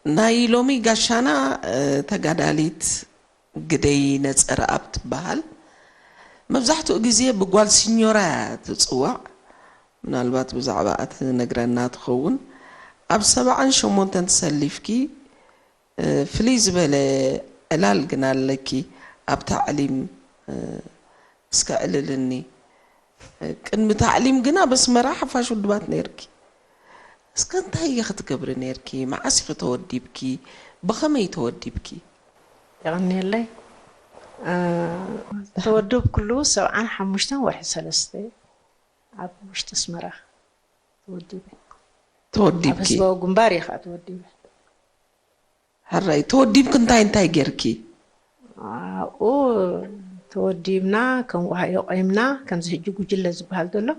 ናይ ሎሚ ጋሻና ተጋዳሊት ግደይ ነጸረኣብ ትበሃል። መብዛሕትኡ ግዜ ብጓል ሲኞራ እያ ትጽዋዕ። ምናልባት ብዛዕባኣ ትነግረና ትኸውን። ኣብ ሰብዓን ሸሞንተን ተሰሊፍኪ፣ ፍልይ ዝበለ ዕላል ግን ኣለኪ ኣብ ታዕሊም። እስከ ዕልልኒ። ቅድሚ ታዕሊም ግን ኣብ ኣስመራ ሓፋሽ ውድባት ነይርኪ። እስከ እንታይ ኢኺ ትገብሪ ነይርኪ? መዓስ ኢኺ ተወዲብኪ? ብኸመይ ተወዲብኪ? የቐንየለይ። ዝተወደብኩሉ ሰብዓን ሓሙሽተን ወርሒ ሰለስተ ኣብ ውሽጢ ኣስመራ ተወዲበ። ኣብ ተወዲብኪ? ህዝባዊ ግንባር እየ ከዓ ተወዲበ። ሕራይ፣ ተወዲብኪ እንታይ እንታይ ጌርኪ? ኣብኡ ተወዲብና፣ ከም ወሃዮ ቆይምና፣ ከምዚ ሕጂ ጉጅለ ዝበሃል ዘሎ፣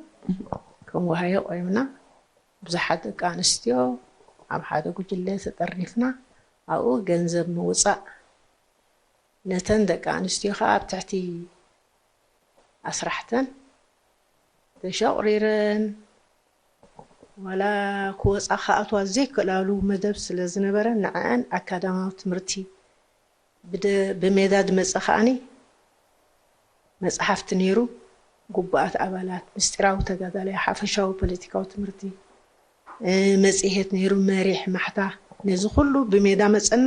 ከም ወሃዮ ቆይምና፣ ብዙሓት ደቂ ኣንስትዮ ኣብ ሓደ ጉጅለ ተጠርኒፍና፣ ኣብኡ ገንዘብ ምውፃእ፣ ነተን ደቂ ኣንስትዮ ከዓ ኣብ ትሕቲ ኣስራሕተን ተሸቑሪረን፣ ዋላ ክወፃ ክኣትዋ ዘይክእላሉ መደብ ስለ ዝነበረ፣ ንዐአን ኣካዳማዊ ትምህርቲ ብደ-፣ ብሜዳ ድመፀ ከኣኒ መፅሓፍቲ ነይሩ፣ ግቡኣት ኣባላት፣ ምስጢራዊ ተጋዳላይ፣ ሓፈሻዊ ፖለቲካዊ ትምህርቲ፣ እ፣ መፅሄት ነይሩ፣ መሪሕ ማሕታ። ነዚ ኩሉ ብሜዳ መፀና።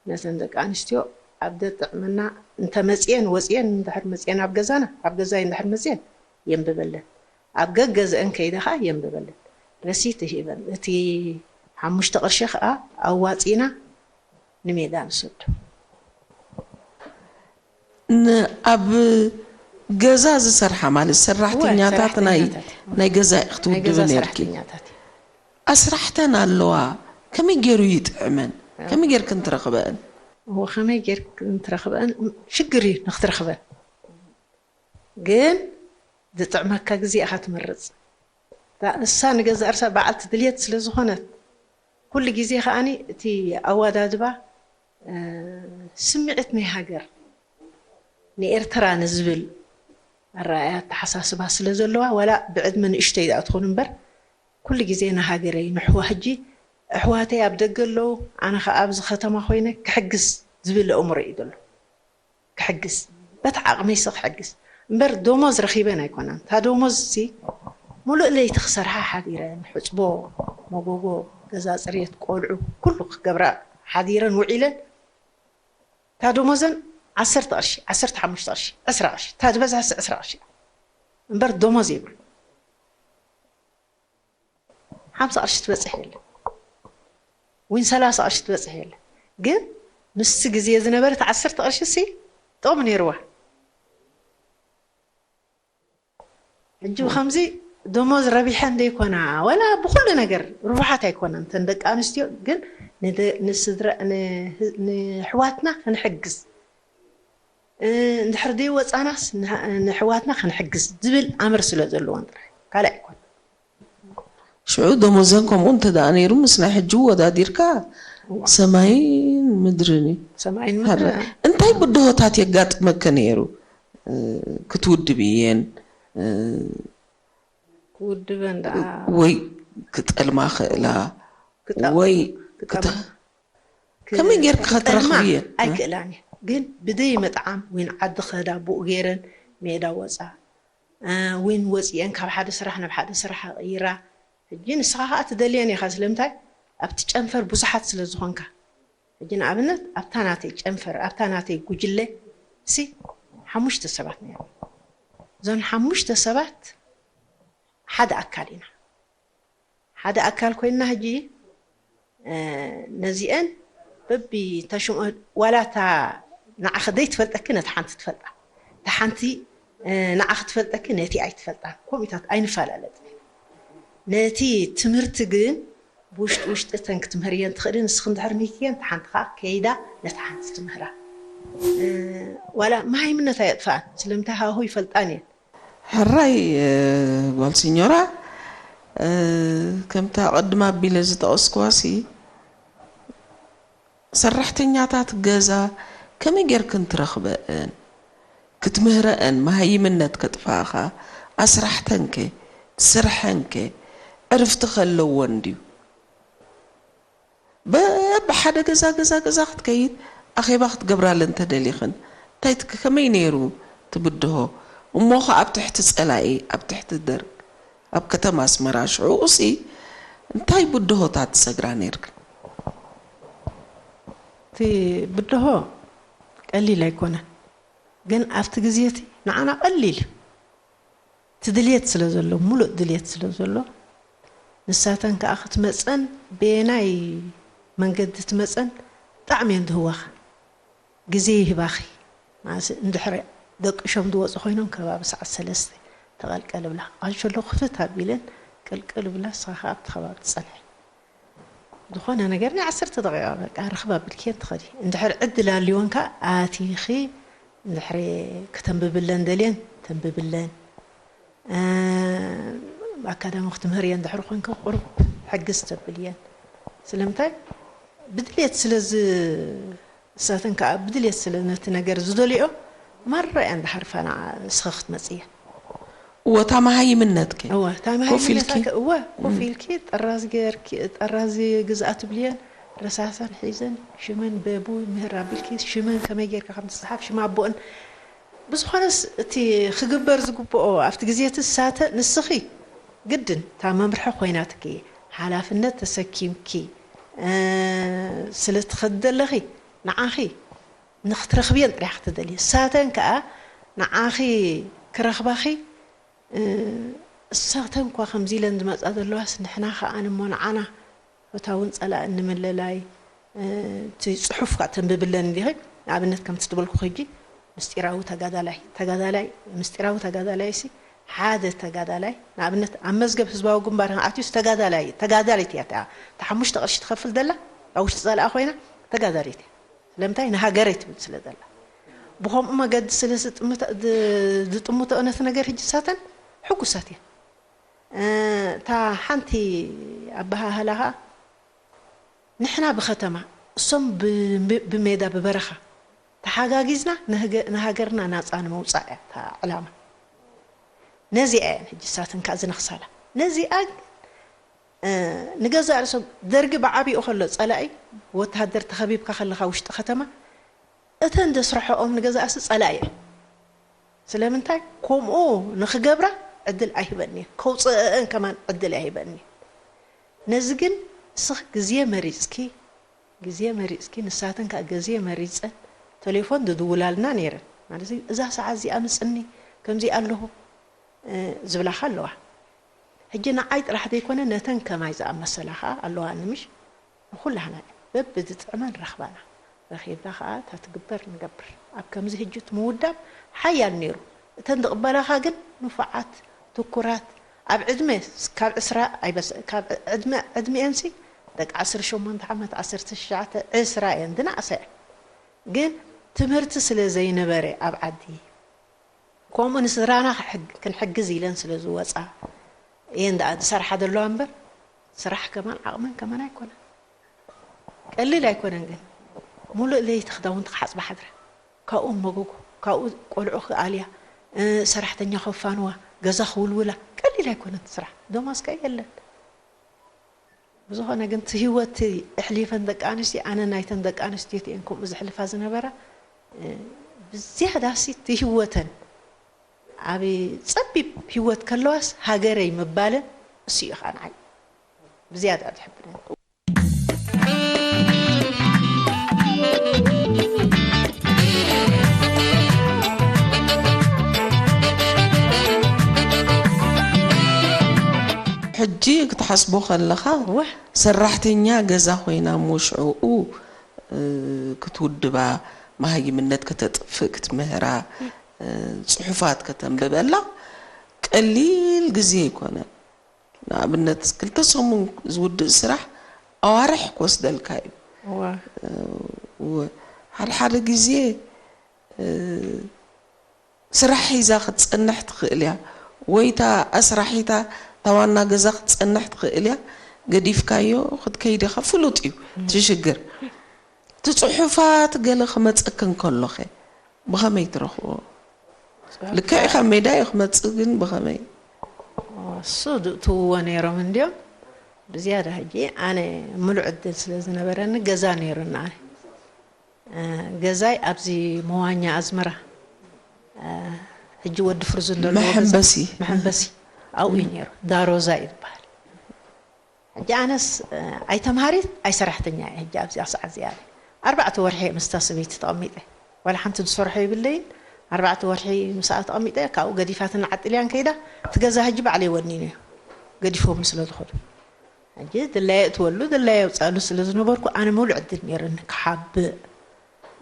ነተን ደቂ ኣንስትዮ ኣብ ደጥዕመና እንተመፅየን ወፅየን እንድሕር መፅየን ኣብ ገዛና፣ ኣብ ገዛይ እንድሕር መፅየን የንብበለን። ኣብ ገገዝአን ከይደ ከዓ የንብበለን። ረሲት ሂበን እቲ ሓሙሽተ ቅርሺ ከዓ ኣዋፂና ንሜዳ ንሰዶ። ን-፣ ኣብ ገዛ ዝሰርሓ ማለት ሰራሕተኛታት ናይ ሰራሕተኛታት። ናይ ገዛ ኢኺ ናይ ገዛ ትውድቢ ነይርኪ። ሰራሕተኛታት እዩ። ኣስራሕተን ኣለዋ፣ ከመይ ገይሩ ይጥዕመን? ከመይ ጌርክን ትረኽበአን? እዎ ከመይ ጌርክን ትረኽበአን? ሽግር እዩ ንክትረኽበን፣ ግን ዝጥዕመካ ግዜ ኢኻ ትመርፅ። እታ እሳ ንገዛ እርሳ በዓልቲ ድልየት ስለ ዝኾነት፣ ኩሉ ግዜ ከኣኒ እቲ ኣወዳድባ፣ እ፣ ስምዒት ናይ ሃገር ንኤርትራ ንዝብል ኣረኣእያ ኣተሓሳስባ ስለ ዘለዋ፣ ዋላ ብዕድመ ንእሽተይ ደኣ ትኹን እምበር፣ ኩሉ ግዜ ንሃገረይ፣ ንሕዋ-፣ ሕጂ ኣሕዋተይ ኣብ ደገ ኣለዉ፣ ኣነ ኸኣ ኣብዚ ከተማ ኮይነ ክሕግዝ ዝብል ኣእምሮ እዩ ዘሎ። ክሕግዝ፣ በቲ ዓቕመይሲ ክሕግዝ እምበር፣ ደሞዝ ረኺበን ኣይኮናን። እታ ደሞዝ ሲ ሙሉእ ለይቲ ክሰርሓ ሓዲረን፣ ሕጽቦ፣ መጎጎ፣ ገዛ ጽርየት፣ ቆልዑ፣ ኩሉ ክገብራ ሓዲረን ውዒለን፣ እታ ደሞዘን ዓሰርተ ቅርሺ፣ ዓሰርተ ሓሙሽተ ቅርሺ፣ ዕስራ ቅርሺ፣ እታ ዝበዝሐሲ ዕስራ ቅርሺ እምበር ደሞዝ የብሉ። ሓምሳ ቅርሺ ትበጽሕ የለን፣ ዊን ሰላሳ ቅርሺ ትበጽሕ የለን። ግን ምስቲ ግዜ ዝነበረት ዓሰርተ ቅርሺ ሲ ጥቕሚ ነይርዋ። ሕጂ ብኸምዚ ደሞዝ ረቢሐን ዘይኮና፣ ወላ ብኹሉ ነገር ርቡሓት ኣይኮናን እተን ደቂ ኣንስትዮ። ግን ንደ-፣ ንስድራ፣ ንህ-፣ ንሕዋትና ክንሕግዝ፣ እ፣ እንድሕር ደይወፃናስ ንሕ-፣ ንሕዋትና ክንሕግዝ ዝብል ኣምር ስለ ዘለወን ጥራይ፣ ካልእ ኣይኮን። ሽዑ ደሞዘን ከምኡ እንተ ደኣ ነይሩ ምስ ናይ ሕጂ ወዳዲርካ ሰማይን ምድርን እዩ። ሰማይን ሃረ፣ ምድርን። እንታይ ብድሆታት የጋጥመኪ ነይሩ? እ፣ ክትውድብ እየን፣ እ፣ ክውድበን ደኣ ወይ ክጠልማ ክእላ ክጠ-፣ ወይ ክጠልማ። ክተ-፣ ከመይ ጌርኪ ክጠልማ ክትረኽብየ? ኣይክእላን እየ። ግን ብደይ መጥዓም ዊን ዓዲ ክኸዳ ብኡ ገይረን ሜዳ ወፃ። እ፣ ዊን ወፂአን ካብ ሓደ ስራሕ ናብ ሓደ ስራሕ ይቕይራ። ሕጂ ንስኻ ከዓ ትደልየን ኢኻ። ስለምንታይ? ኣብቲ ጨንፈር ብዙሓት ስለ ዝኾንካ። ሕጂ ንኣብነት ኣብታ ናተይ ጨንፈር፣ ኣብታ ናተይ ጉጅለ ሲ ሓሙሽተ ሰባት ነይሩ። እዞን ሓሙሽተ ሰባት ሓደ ኣካል ኢና። ሓደ ኣካል ኮይንና ሕጂ፣ እ፣ ነዚአን በቢ ተሽምኦ ዋላ እታ ንዓኺ ደይ ትፈልጠኪ ነቲ ሓንቲ ትፈልጣ፣ እታ ሓንቲ፣ እ፣ ንዓኺ ትፈልጠኪ ነቲ ኣይትፈልጣን። ከምኡታት ኣይንፈላለጥን። ነቲ ትምህርቲ ግን ብውሽጢ ውሽጢ እተን ክትምህርየን ትኽእሊ፣ ንስኺ እንድሕር ምህኪየን እታ ሓንቲ ከዓ ከይዳ ነታ ሓንቲ ትምህራ። እ፣ ዋላ መሃይምነት ኣየጥፍኣን፣ ስለምንታይ ሃሁ ይፈልጣን እየን። ሕራይ፣ እ፣ ጓል ሲኞራ፣ እ፣ ከምታ ቅድም ኣቢለ ዝጠቐስክዋሲ ሰራሕተኛታት ገዛ ከመይ ጌርክን ትረኽበአን? ክትምህረአን መሃይምነት ከጥፍኣኻ፣ ኣስራሕተንከ፣ ስርሐንከ ዕርፍቲ ከለወን ድዩ? በ-፣ በብሓደ ገዛ ገዛ ገዛ ክትከይድ ኣኼባ ክትገብራለን እንተደሊኽን እንታይ ትክ-፣ ከመይ ነይሩ ትብድሆ? እሞ ኸ ኣብ ትሕቲ ጸላኢ፣ ኣብ ትሕቲ ደርግ፣ ኣብ ከተማ ኣስመራ ሽዑ ሲ እንታይ ብድሆታት ትሰግራ ነይርክን? እቲ ብድሆ ቀሊል ኣይኮነን፣ ግን ኣብቲ ግዜ እቲ ንዓና ቀሊል እዩ። እቲ ድልየት ስለ ዘሎ፣ ሙሉእ ድልየት ስለ ዘሎ፣ ንሳተን ከዓ ክትመፀን በየናይ መንገዲ ትመፀን ብጣዕሚ እየን ዝህዋኻ። ግዜ ይህባኺ። ማለትሲ እንድሕሪ ደቂሾም ዝወፁ ኮይኖም ከባቢ ሰዓት ሰለስተ ተቐልቀል ብላ። ቃንሸሎ ክፍት ኣቢለን ቅልቅል ብላ ንስኻ ከዓ ኣብቲ ከባቢ ትፀንሒ። ዝኾነ ነገር ናይ ዓሰርተ ደቂቃ በቃ ርኽብ ኣቢልክየን ትኸዲ። እንድሕሪ ዕድል ኣልወን ከዓ ኣቲኺ እንድሕሪ ከተንብብለን ደልየን ተንብብለን። ኣካዳሚ ክትምህር እየን ድሕሪ ኮንከ ቁሩብ ሕግዝ ተብል እየን። ስለምንታይ ብድልየት ስለ ዝ እሳተን ከዓ ብድልየት ስለ ነቲ ነገር ዝደልዮ ማራ እየን ድሓርፋ ንዓ እስኸ ክትመፅእ እየን። እወ እታ መሃይምነት ከ እወ እታ ኮፍ ኢልኪ? መሃይምነታ ከ እወ ኮፍ ኢልኪ ጠራዚ ገርኪ ጠራዚ ግዝኣ ትብልየን ረሳሰን ሒዘን ሽመን በቡ ምህር ኣቢልኪ ሽመን ከመይ ጌርካ ከም ትፅሓፍ ሽም ኣቦእን ብዝኾነስ እቲ ክግበር ዝግብኦ ኣብቲ ግዜ እቲ ሳተ ንስኺ ግድን እታ መምርሒ ኮይናትኪ ሓላፍነት ተሰኪምኪ ስለ ትኸዲ ዘለኺ ንዓኺ ንኽትረኽብየን ጥራሕ ክትደልየ ሳተን ከዓ ንዓኺ ክረኽባኺ እሳተን እኳ ከምዚ ኢለን ዝመፃ ዘለዋስ ንሕና ከዓ ንሞ ንዓና ፈታውን ፀላእን ንምልላይ እቲ ፅሑፍ ከዓ ተንብብለን እንዲኺ ንኣብነት ከምቲ ዝበልኩ ሕጂ ምስጢራዊ ተጋዳላይ ተጋዳላይ ምስጢራዊ ተጋዳላይ ሲ ሓደ ተጋዳላይ ንኣብነት ኣብ መዝገብ ህዝባዊ ግንባር ኣትዩስ ተጋዳላይ ተጋዳሊት እያ እታ ሓሙሽተ ቅርሺ ትኸፍል ዘላ ኣብ ውሽጢ ፀላእ ኮይና ተጋዳሊት እያ ስለምንታይ ንሃገረይ ትብል ስለ ዘላ ብኸምኡ መገዲ ስለ ዝጥምተኦ ነቲ ነገር ሕጂ ሳተን ሕጉሳት እየን እታ ሓንቲ ኣበሃህላ ከዓ ንሕና ብኸተማ እሶም ብሜዳ ብበረኻ ተሓጋጊዝና ንሃገርና ናፃ ንምውፃእ እያ እታ ዕላማ ነዚኣ እየን ሕጂ ሳተን ከዓ ዝነኽሳላ ነዚኣ ግን ንገዛእ ርእሶም ደርጊ ብዓብይኡ ከሎ ፀላኢ ወተሃደር ተኸቢብካ ከለኻ ውሽጢ ከተማ እተን ዘስርሐኦም ንገዛእሲ ፀላኢ እየን ስለምንታይ ከምኡ ንኽገብራ ዕድል ኣይህበን እየን ከውፅእአን ከማን ዕድል ኣይህበን እየን ነዚ ግን እስኺ ግዜ መሪፅኪ ግዜ መሪፅኪ ንሳተን ከዓ ግዜ መሪፀን ተሌፎን ዝድውላልና ነይረን ማለት እዛ ሰዓት እዚኣ ምፅኒ ከምዚ ኣለኹ ዝብላኻ ኣለዋ ሕጂ ንዓይ ጥራሕ ዘይኮነ ነተን ከማይ ዝኣመሰላ ከዓ ኣለዋ ንምሽ ንኩላህና በብዝጥዕመን ረኽባና ረኺብና ከዓ እታ ትግበር ንገብር ኣብ ከምዚ ህጂ እቲ ምውዳብ ሓያል ነይሩ እተን ዝቕበላኻ ግን ንፉዓት ትኩራት ኣብ ዕድመ ካብ ዕስራ ኣይበስ ካብ ዕድመ ዕድሜአንሲ ደቂ ዓሰርተ ሸሞንተ ዓመት ዓሰርተ ትሽዓተ ዕስራ እየን ዝነኣሳ እየን ግን ትምህርቲ ስለ ዘይነበረ ኣብ ዓዲ ከምኡ ንስድራና ክንሕግዝ ኢለን ስለ ዝወፃ እየን ደኣ ዝሰርሓ ዘለዋ እምበር ስራሕ ከማን ዓቕመን ከማን ኣይኮነን ቀሊል ኣይኮነን ግን ሙሉእ ለይቲ ክዳውንቲ ክሓፅባ ሓድራ ካብኡ መጎጎ ካብኡ ቆልዑ ክኣልያ ሰራሕተኛ ከፋንዋ ገዛ ክውልውላ ቀሊል ኣይኮነን ስራሕ ደሞዝ ከ የለን ብዝኾነ ግን እቲ ህይወት ኣሕሊፈን ደቂ ኣንስትዮ ኣነ ናይተን ደቂ ኣንስትዮ እየን ከምኡ ዘሕልፋ ዝነበራ ብዝያዳሲ እቲ ህይወተን ኣብ ፀቢብ ህይወት ከለዋስ ሃገረይ ምባለን እሱ እዩ ከዓ ንዓይ ብዝያዳ ዝሕብነኒ ሕጂ ክትሓስቦ ከለኻ ሰራሕተኛ ገዛ ኮይና እሞ ሽዕኡ ክትውድባ መሃይምነት ከተጥፍእ ክትምህራ ፅሑፋት ከተንብበላ ቀሊል ግዜ ኣይኮነን ንኣብነት ክልተ ሰሙን ዝውድእ ስራሕ ኣዋርሕ ክወስደልካ እዩ ሓደ ሓደ ግዜ ስራሕ ሒዛ ክትፀንሕ ትኽእል እያ ወይ እታ ኣስራሒታ እታ ዋና ገዛ ክትፀንሕ ትኽእል እያ ገዲፍካዮ ክትከይድ ኢኻ ፍሉጥ እዩ እቲ ሽግር እቲ ፅሑፋት ገለ ክመፀክን ከሎኸ ብኸመይ ትረኽቦ ልክዕ ካብ ሜዳ እዩ ክመፅእ ግን ብኸመይ እሱ ዝእትውዎ ነይሮም እንድዮም ብዝያዳ ሕጂ ኣነ ምሉእ ዕድል ስለ ዝነበረኒ ገዛ ነይሩና። ኣነ፣ እ፣ ገዛይ ኣብዚ መዋኛ ኣዝመራ፣ እ፣ ሕጂ ወዲ ፍርዙን ዘለዎ ገዛ፣ መሐንበሲ። መሐንበሲ ኣብኡ እዩ ነይሩ። ዳሮዛ እዩ ዝበሃል። ሕጂ ኣነስ፣ እ፣ ኣይተምሃሪት ኣይሰራሕተኛ እየ። ሕጂ ኣብዚኣ ሰዓት እዚኣ ኣርባዕተ ወርሒ እየ ምስታ ሰበይቲ ተቐሚጠ። ዋላ ሓንቲ ዝሰርሖ የብለይን። ኣርባዕተ ወርሒ ምስኣ ተቐሚጠ፣ ካብኡ ገዲፋትን ዓጥልያን ከይዳ፣ እቲ ገዛ ሕጂ ባዕለይ ወኒነዮ። ገዲፎም ስለ ዝኸዱ። ሕጂ ድላየ እትወሉ፣ ድላየ ኣውፅኣሉ ስለ ዝነበርኩ፣ ኣነ ሙሉእ ዕድል ነይሩኒ ክሓብእ፣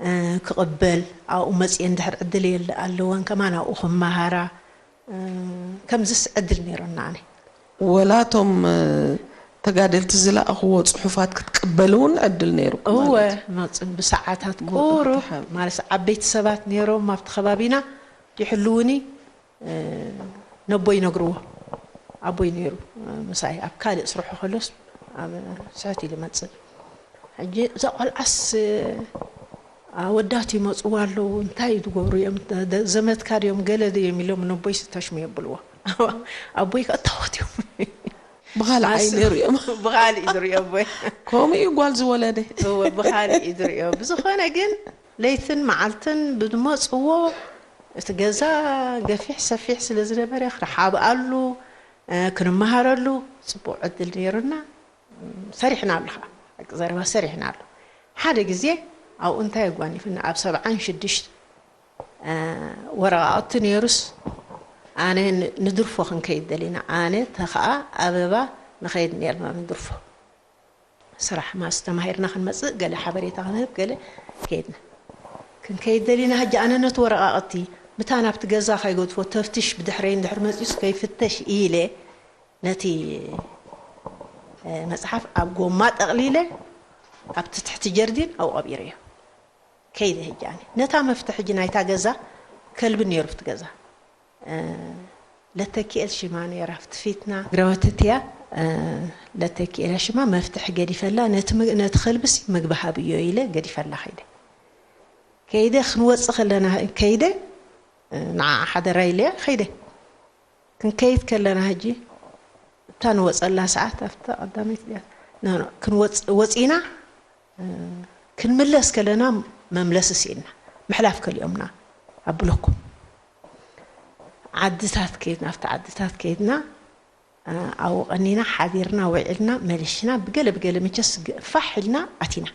እ፣ ክቕበል፣ ኣብኡ መፅየ እንድሕር ዕድል የለ ኣለወን ከማን ኣብኡ ክመሃራ፣ እ፣ ከምዝስ ዕድል ነይሩና ኣነ። ወላ እቶም፣ እ፣ ተጋደልቲ ዝለኣኽዎ ፅሑፋት ክትቅበል እውን ዕድል ነይሩኩም እወ፣ ማለት እዩ። መፅን ብሰዓታት ጉ-፣ ቁሩብ ክትሓብ-፣ ማለት ዓበይቲ ሰባት ነይሮም ኣብቲ ከባቢና ይሕልውኒ፣ እ፣ ነቦይ ይነግርዎ። ኣቦይ ነይሩ፣ እ፣ ምሳይ ኣብ ካልእ ስርሑ ከሎስ ኣብ ስሕት ኢሉ ይመፅእ። ሕጂ እዛ ቆልዓስ፣ እ፣ ኣወዳት ይመፅዋ ኣለዉ፣ እንታይ ዝገብሩ እዮም? ደ-፣ ዘመድካ ድዮም ገለ ድዮም ኢሎም ነቦይ ተሽሙ የብልዎ። ኣቦይ ከ እታወት እዮም። ብኻልእ ማስ-፣ ዓይኒ ይርእዮም። ብኻልእ እዩ ዝርእዮ ኣቦይ። ከምኡ እዩ ጓል ዝወለደ። እወ፣ ብኻልእ እዩ ዝርእዮ። ብዝኾነ ግን ለይትን መዓልትን ብዝመፅዎ እቲ ገዛ ገፊሕ ሰፊሕ ስለ ዝነበረ ክረሓብኣሉ፣ እ፣ ክንመሃረሉ ፅቡቕ ዕድል ነይሩና። ሰሪሕናሉ ኸዓ፣ ሓቂ ዘረባ ሰሪሕናሉ። ሓደ ግዜ ኣብኡ እንታይ ኣጓኒፍና፣ ኣብ ሰብዓን ሽዱሽተ፣ እ፣ ወረቓቕቲ ነይሩስ፣ ኣነ ን-፣ ንድርፎ ክንከይድ ደሊና። ኣነ፣ ተኸኣ፣ ኣበባ ንኸይድ ነይርና ንድርፎ። ስራሕ ማስ ተማሂርና ክንመጽእ፣ ገለ ሓበሬታ ክንህብ፣ ገለ ከይድና። ክንከይድ ደሊና፣ ሕጂ ኣነ ነቲ ወረቓቕቲ፣ ምታ ናብቲ ገዛ ከይገድፎ፣ ተፍትሽ ብድሕረይ እንድሕር መጺኡስ ከይፍተሽ ኢለ፣ ነቲ፣ እ፣ መጽሓፍ ኣብ ጎማ ጠቕሊለ ኣብቲ ትሕቲ ጀርዲን ኣብኡ ቀቢረዮ። ከይደ ሕጂ ኣነ። ነታ መፍትሕ ሕጂ ናይታ ገዛ ከልቢ ነይሩ ኣብቲ ገዛ። እ፣ ለተኪኤል ሽማ ነይራ ኣብቲ ፊትና። ግራወተትያ፣ እ፣ ለተኪኤላ ሽማ መፍትሕ ገዲፈላ፣ ነቲ ም-፣ ነቲ ከልብሲ ምግቢ ሃብዮ ኢለ ገዲፈላ ከይደ። ከይደ ክንወጽእ ከለና ከይደ፣ እ፣ ንዓ ሓደራ ኢለያ ከይደ። ክንከይድ ከለና ሕጂ፣ እታ ንወጸላ ሰዓት፣ ኣብታ ቀዳመይቲ ድያ? ኖ፣ ኖ፣ ክንወጽ-፣ ወጺና፣ እ፣ ክንምለስ ከለና መምለሲ ስኢንና። ምሕላፍ ከሊኦምና ኣብ ብሎኮም። ዓድታት ከይድና፣ ኣብቲ ዓድታት ከይድና፣ እ፣ ኣብኡ ቀኒና፣ ሓዲርና፣ ውዒልና፣ መሊሽና፣ ብገለ ብገለ መቸስ ግ-፣ ፋሕ ኢልና ኣቲና።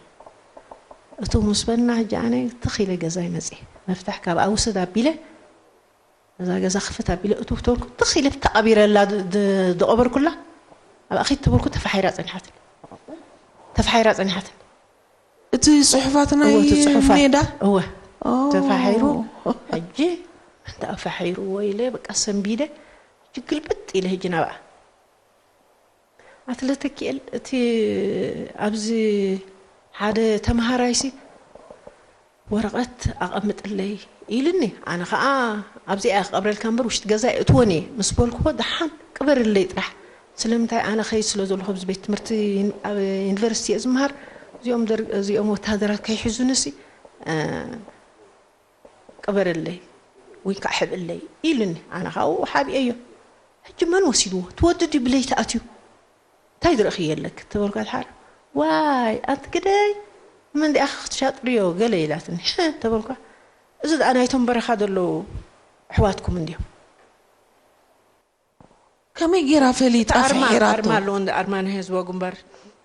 እቱ ምስ በልና፣ ሕጂ ኣነ ትኽ ኢለ ገዛይ መጽየ። መፍትሕ ካብ ኣውስድ ኣቢለ፣ እዛ ገዛ ክፍት ኣቢለ እቱ ክተበልኩ፣ ትኽ ኢለ ተቐቢረላ ድ-፣ ድ-፣ ዝቐበርኩላ፣ ኣብኣ ኺድ ተበልኩ፣ ተፋሒራ ጸኒሓትኒ። ተፋሒራ ጸኒሓትኒ። እቲ ጽሑፋት ናይ እወ፣ እቲ ጽሑፋት። ሜዳ? እወ። ኦ። ተፋሒሩ፣ ሕጂ እንተ ኣፋሒርዎ ኢለ በቃ ሰንቢደ፣ ሕጂ ግልብጥ ኢለ ሕጂ ናብኣ። ኣትለተኪኤል፣ እቲ ኣብዚ ሓደ ተመሃራይሲ ወረቐት ኣቐምጥለይ ኢሉኒ። ኣነ ኸኣ ኣብዚኣ እየ ክቐብረልካ እምበር ውሽጢ ገዛ ኣይእትዎን እየ ምስ በልክዎ፣ ደሓን ቅበርለይ ጥራሕ። ስለምንታይ ኣነ ኸይድ ስለ ዘለኹ ኣብዚ ቤት ትምህርቲ ዩኒ-፣ ኣብ ዩኒቨርሲቲ እየ ዝመሃር፣ እዚኦም ደር-፣ እዚኦም ወታደራት ከይሕዙንሲ፣ እ፣ ቅበርለይ ወይ ከዓ ሕብእለይ ኢሉኒ። ኣነ ካብኡ ሓቢኤዮ። ሕጂ መን ወሲድዎ? እቲ ወዲ ድዩ ብለይቲ ኣትዩ? እንታይ ዝረእኽዮ ኣለኪ? ተበልኳ። ድሓር፣ ዋይ ኣንቲ ግደይ፣ መን ዲኣኺ ክትሻጥርዮ? ገለ ኢላትኒ። ተበልኳ። እዚ ደኣ ናይቶም በረኻ ዘለዉ ኣሕዋትኩም እንድዮም። ከመይ ጌራ ፈሊጣ? ኣርማ፣ ፍሒራቶ? ኣርማ ኣለዎ እንደ ኣርማ ናይ ህዝባዊ ግንባር።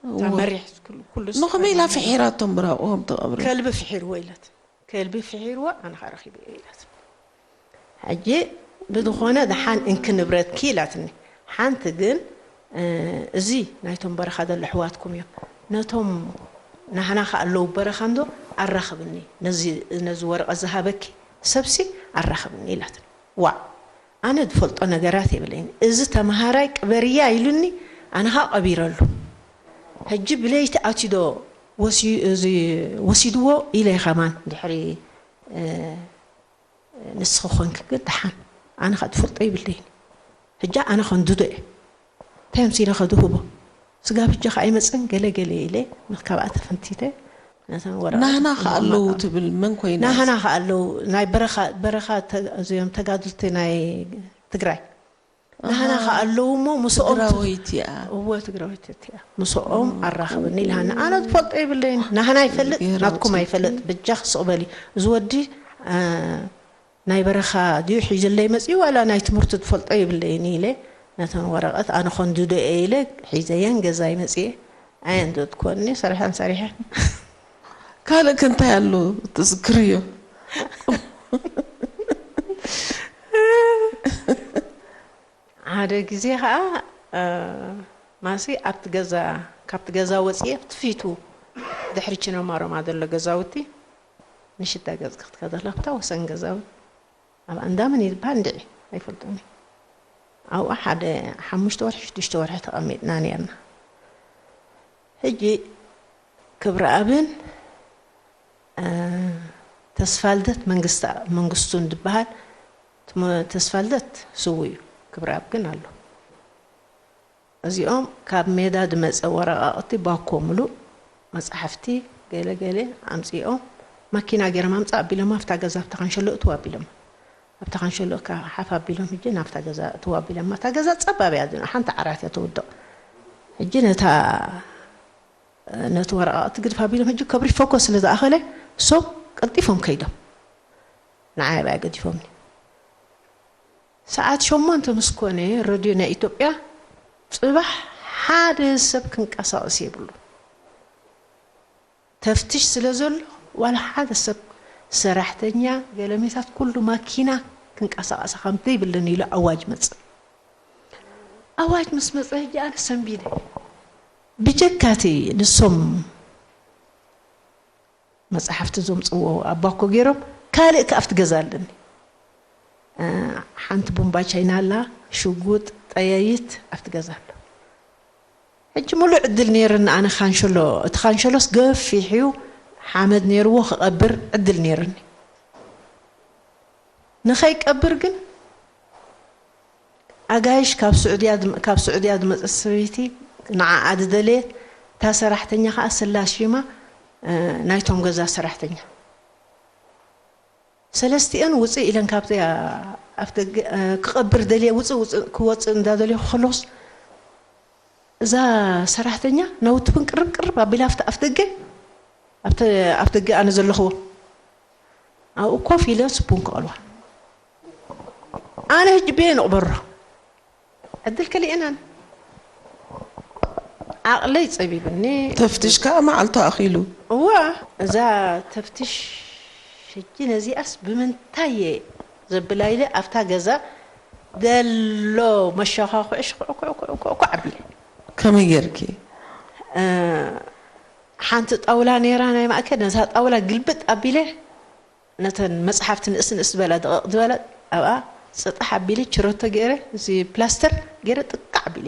እወ። መሪሕ ኩሉ፣ ኩሉ ንኸመይ ኢላ ሰብ ፍሒራቶም ብራብኦም ተቐብረ? ከልቢ ፍሒርዎ ኢላት። ከልቢ ፍሒርዎ፣ ኣነ ኸኣ ረኺበዮ ኢላት። ሕጂ ብዝኾነ ደሓን እንኪ ንብረትኪ ኢላትኒ። ሓንቲ ግን፣ እ፣ እዚ ናይቶም በረኻ ዘሎ ኣሕዋትኩም እዮም። ነቶም ናህና ኸኣ ኣለዉ በረኻ እንዶ ኣራኽብኒ። ነዚ፣ ነዚ ወረቐት ዝሃበኪ ሰብሲ ኣራኽብኒ ኢላትኒ። ዋእ! ኣነ ዝፈልጦ ነገራት የብለይን። እዚ ተመሃራይ ቅበርያ ኢሉኒ፣ ኣነ ኸኣ ቀቢረሉ። ሕጂ ብለይቲ ኣትዩ ዶ ወሲ-፣ እዚ ወሲድዎ ኢለ ከማን ድሕሪ፣ እ፣ ንስኺ ኾንኪ ግን ደሓን፣ ኣነ ኸኣ ዝፈልጦ የብለይን። ሕጂ ኣነ ኸንድዶ እየ። እንታይ ኣምሲለ ኸ ዝህቦ? ስጋብ ሕጂ ኸኣ ኣይመጸን፣ ገለ ገለ ኢለ፣ ካብኣ ተፈንቲተ፣ ነተን ወረቐት ናህና ኸኣ ኣለዉ ትብል፣ መን ኮይና? ናህና ኸኣ ኣለዉ፣ ናይ በረኻ፣ በረኻ ተ-፣ እዚኦም ተጋድልቲ ናይ ትግራይ። ናህና ከ ኣለዉ እሞ ምስኦም ት- ትግራወይቲ እያ። እወ ትግራወይቲ እያ። ምስኦም ኣራኽብኒ ኢልሃኒ። ኣነ ዝፈልጦ የብለይን። ናህና ይፈልጥ፣ ገይራ ናትኩም ውፅኢት። ኣይፈልጥ። በጃ ክስቕ በሊ። እዚ ወዲ አ፣ ናይ በረኻ ድዩ ሒዝለይ መፅዩ ዋላ ናይ ትምህርቱ ዝፈልጦ የብለይን ኢለ ነተን ወረቐት ኣነ ኸንድዶ እየ ኢለ ሒዘየን ገዛይ መፅየ። ኣየን ዘድኮኒ ሰሪሐን ሰሪሐን። ካልእ ከ እንታይ ኣሎ ትዝክርዮ? ሓደ ግዜ ከዓ እ፣ ማሲ ኣብቲ ገዛ ካብቲ ገዛ ወፅየ ኣብቲ ፊቱ ድሕሪ ችነማሮማ ዘሎ ገዛውቲ ንሽዳ ገፅ ክትከደላ ኣብታ ወሰን ገዛውቲ ኣብ ኣንዳምን ይባል እንድዒ ኣይፈልጦም። ኣብኡ ሓደ ሓሙሽተ ወርሒ ሽዱሽተ ወርሒ ተቐሚጥና ነርና። ሕጂ ክብረኣብን ተስፋልደት መንግስቱን ዝበሃል፣ ተስፋልደት ስው እዩ፣ ክብረኣብ ግን ኣሎ። እዚኦም ካብ ሜዳ ዝመፀ ወረቓቕቲ ባኮ ምሉእ መፅሓፍቲ ገለ ገለ ኣምፂኦም ማኪና ገይሮም ኣምፃ ኣቢሎም ኣብታ ገዛ ኣብታ ካንሸሎ እትው ኣቢሎም ኣብታ ካንሸሎ ሓፍ ኣቢሎም ሕጂ ናብታ ገዛ እትው ኣቢሎም እታ ገዛ ፀባብ እያ ሓንቲ ዓራት እያ ተውድቕ። ሕጂ ነታ ነቲ ወረቓቕቲ ግድፍ ኣቢሎም ሕጂ ከብሪ ፎኮስ ስለ ዝኣኸለ እሶም ቀልጢፎም ከይዶም ንዓይ ኣብኣ ገዲፎምኒ። ሰዓት ሸሞንተ ምስ ኮነ ረድዮ ናይ ኢትዮጵያ ፅባሕ ሓደ ሰብ ክንቀሳቐስ የብሉ ተፍትሽ ስለ ዘሎ ዋላ ሓደ ሰብ ሰራሕተኛ ገለሜታት ኩሉ ማኪና ክንቀሳቐሳ ከም ዘይብልን ኢሉ ኣዋጅ መፅእ። ኣዋጅ ምስ መፀ ሕጂ ኣነ ሰንቢደ። ብጀካቲ ንሶም መፅሓፍቲ ዘምፅዎ ኣባኮ ገይሮም ካልእ ከ ኣብቲ ገዛ ኣለኒ ሓንቲ ቡምባ ቻይና ኣላ ሽጉጥ ጠያይት ኣብቲ ገዛ ኣሎ። ሕጂ ሙሉእ ዕድል ነይርኒ ኣነ ካንሸሎ እቲ ካንሸሎስ ገፊሕ እዩ ሓመድ ነይርዎ ክቐብር ዕድል ነይርኒ። ንኸይቀብር ግን ኣጋይሽ ካብ ስዑድያ ካብ ስዑድያ ዝመፀት ሰበይቲ ንዓኣ ዝደለየት እታ ሰራሕተኛ ከዓ ስላስ ሽማ ናይቶም ገዛ ሰራሕተኛ ሰለስቲአን ውፅእ ኢለን ካብዚ ኣፍደገ ክቐብር ደልየ ውፅእ ውፅእ ክወፅእ እንዳደልየ ከሎስ እዛ ሰራሕተኛ ናውቲ ውን ቅርብ ቅርብ ኣቢላ ኣብቲ ኣፍደገ ኣብቲ ኣፍደገ ኣነ ዘለኽዎ ኣብኡ ኮፍ ኢለ ስፑን ክቐልዋ ኣነ ሕጂ በየን እቕበሮ ዕድል ከሊአናን ዓቕለይ ፀቢብኒ ተፍትሽ ከዓ መዓልቱ ኣኺሉ እዋ እዛ ተፍትሽ ሕጂ ነዚኣስ ብምንታይ እየ ዘብላ ኢለ ኣብታ ገዛ ደሎ መሸኻኹዒ ሽኩዕኩዕኩዕኩዕ ኣቢለ ከመይ ጌርኪ እ፣ ሓንቲ ጣውላ ነይራ ናይ ማእከል ነዛ ጣውላ ግልብጥ ኣቢለ ነተን መፅሓፍቲ ንእስ ንእስ ዝበላ ደቐቕ ዝበላ ኣብኣ ፅጣሕ ኣቢለ ችረቶ ገይረ እዚ ፕላስተር ገይረ ጥቃዕ ኣቢለ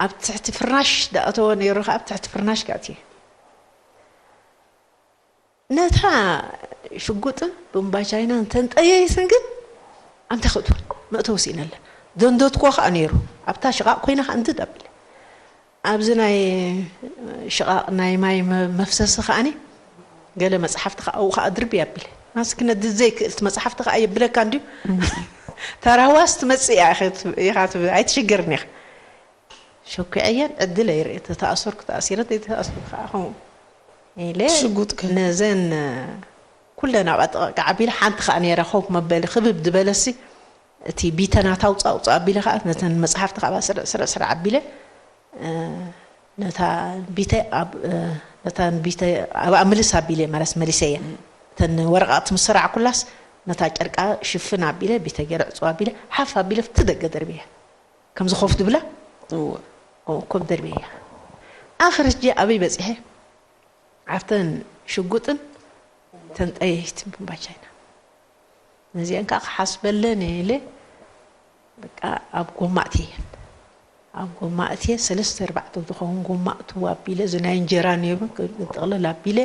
ኣብ ትሕቲ ፍርናሽ ዳእተወ ነይሩ ከዓ ኣብ ትሕቲ ፍርናሽ ጋእትየ ነታ ሽጉጥን ብምባቻይናን ተንጠየይትን ግን ኣንተ ክእትወን መእተዊ ስኢነለን ደንደትኮ ከዓ ነይሩ ኣብታ ሽቓቕ ኮይና ከዓ እንድድ ኣቢለ ኣብዚ ናይ ሽቓቕ ናይ ማይ መፍሰሲ ከዓኒ ገለ መፅሓፍቲ ከዓ ኣብኡ ከዓ ድርቢ ኣቢለ ማስኪ ነዲ ዘይክእልቲ መፅሓፍቲ ከዓ የብለካ እንድዩ ተራዋስ ትመፅእ እያ ኢኻ ትብል ኣይትሽገርን ኢኻ ሸኩዐየን ዕድል ኣይርኢ ተተኣሰርኩ ተኣሲረ ተይተኣሰርኩ ከዓ ከምኡ ኢለ ሽጉጥ ከ ነዘን ኩለን ኣብ ኣጠቃቂ ዓቢለ ሓንቲ ከዓ ነይራ ኮፍ መበሊ ክብብ ዝበለሲ እቲ ቢተ ናታ ውፃእ ውፃእ ኣቢለ ከዓ ነተን መፅሓፍቲ ከዓ ስርዕ ስርዕ ስርዕ ኣቢለ ነታ ቢተ ኣብ ነታ ቢተ ኣብኣ ምልስ ኣቢለ ማለት መሊሰየ እተን ወረቃቅቲ ምስ ሰራዕኩላስ ነታ ጨርቃ ሽፍን ኣቢለ ቢተ ገይረ ዕፅዋ ኣቢለ ሓፍ ኣቢለ ፍቲ ደገ ደርብየ ከምዚ ኮፍ ድብላ እወ። ኮፍ ደርብየ ኣኽርጂ ኣበይ በፂሐ ኣብተን ሽጉጥን ተን ጠየይትን ብምባቻ ኢና ነዚአን ከዓ ክሓስበለን እየ ኢለ በቃ ኣብ ጎማ እትየን ኣብ ጎማ እትየ ሰለስተ ኣርባዕተ ዝኸውን ጎማ እትው ኣቢለ እዚ ናይ እንጀራ ነይሩ ጥቕልል ኣቢለ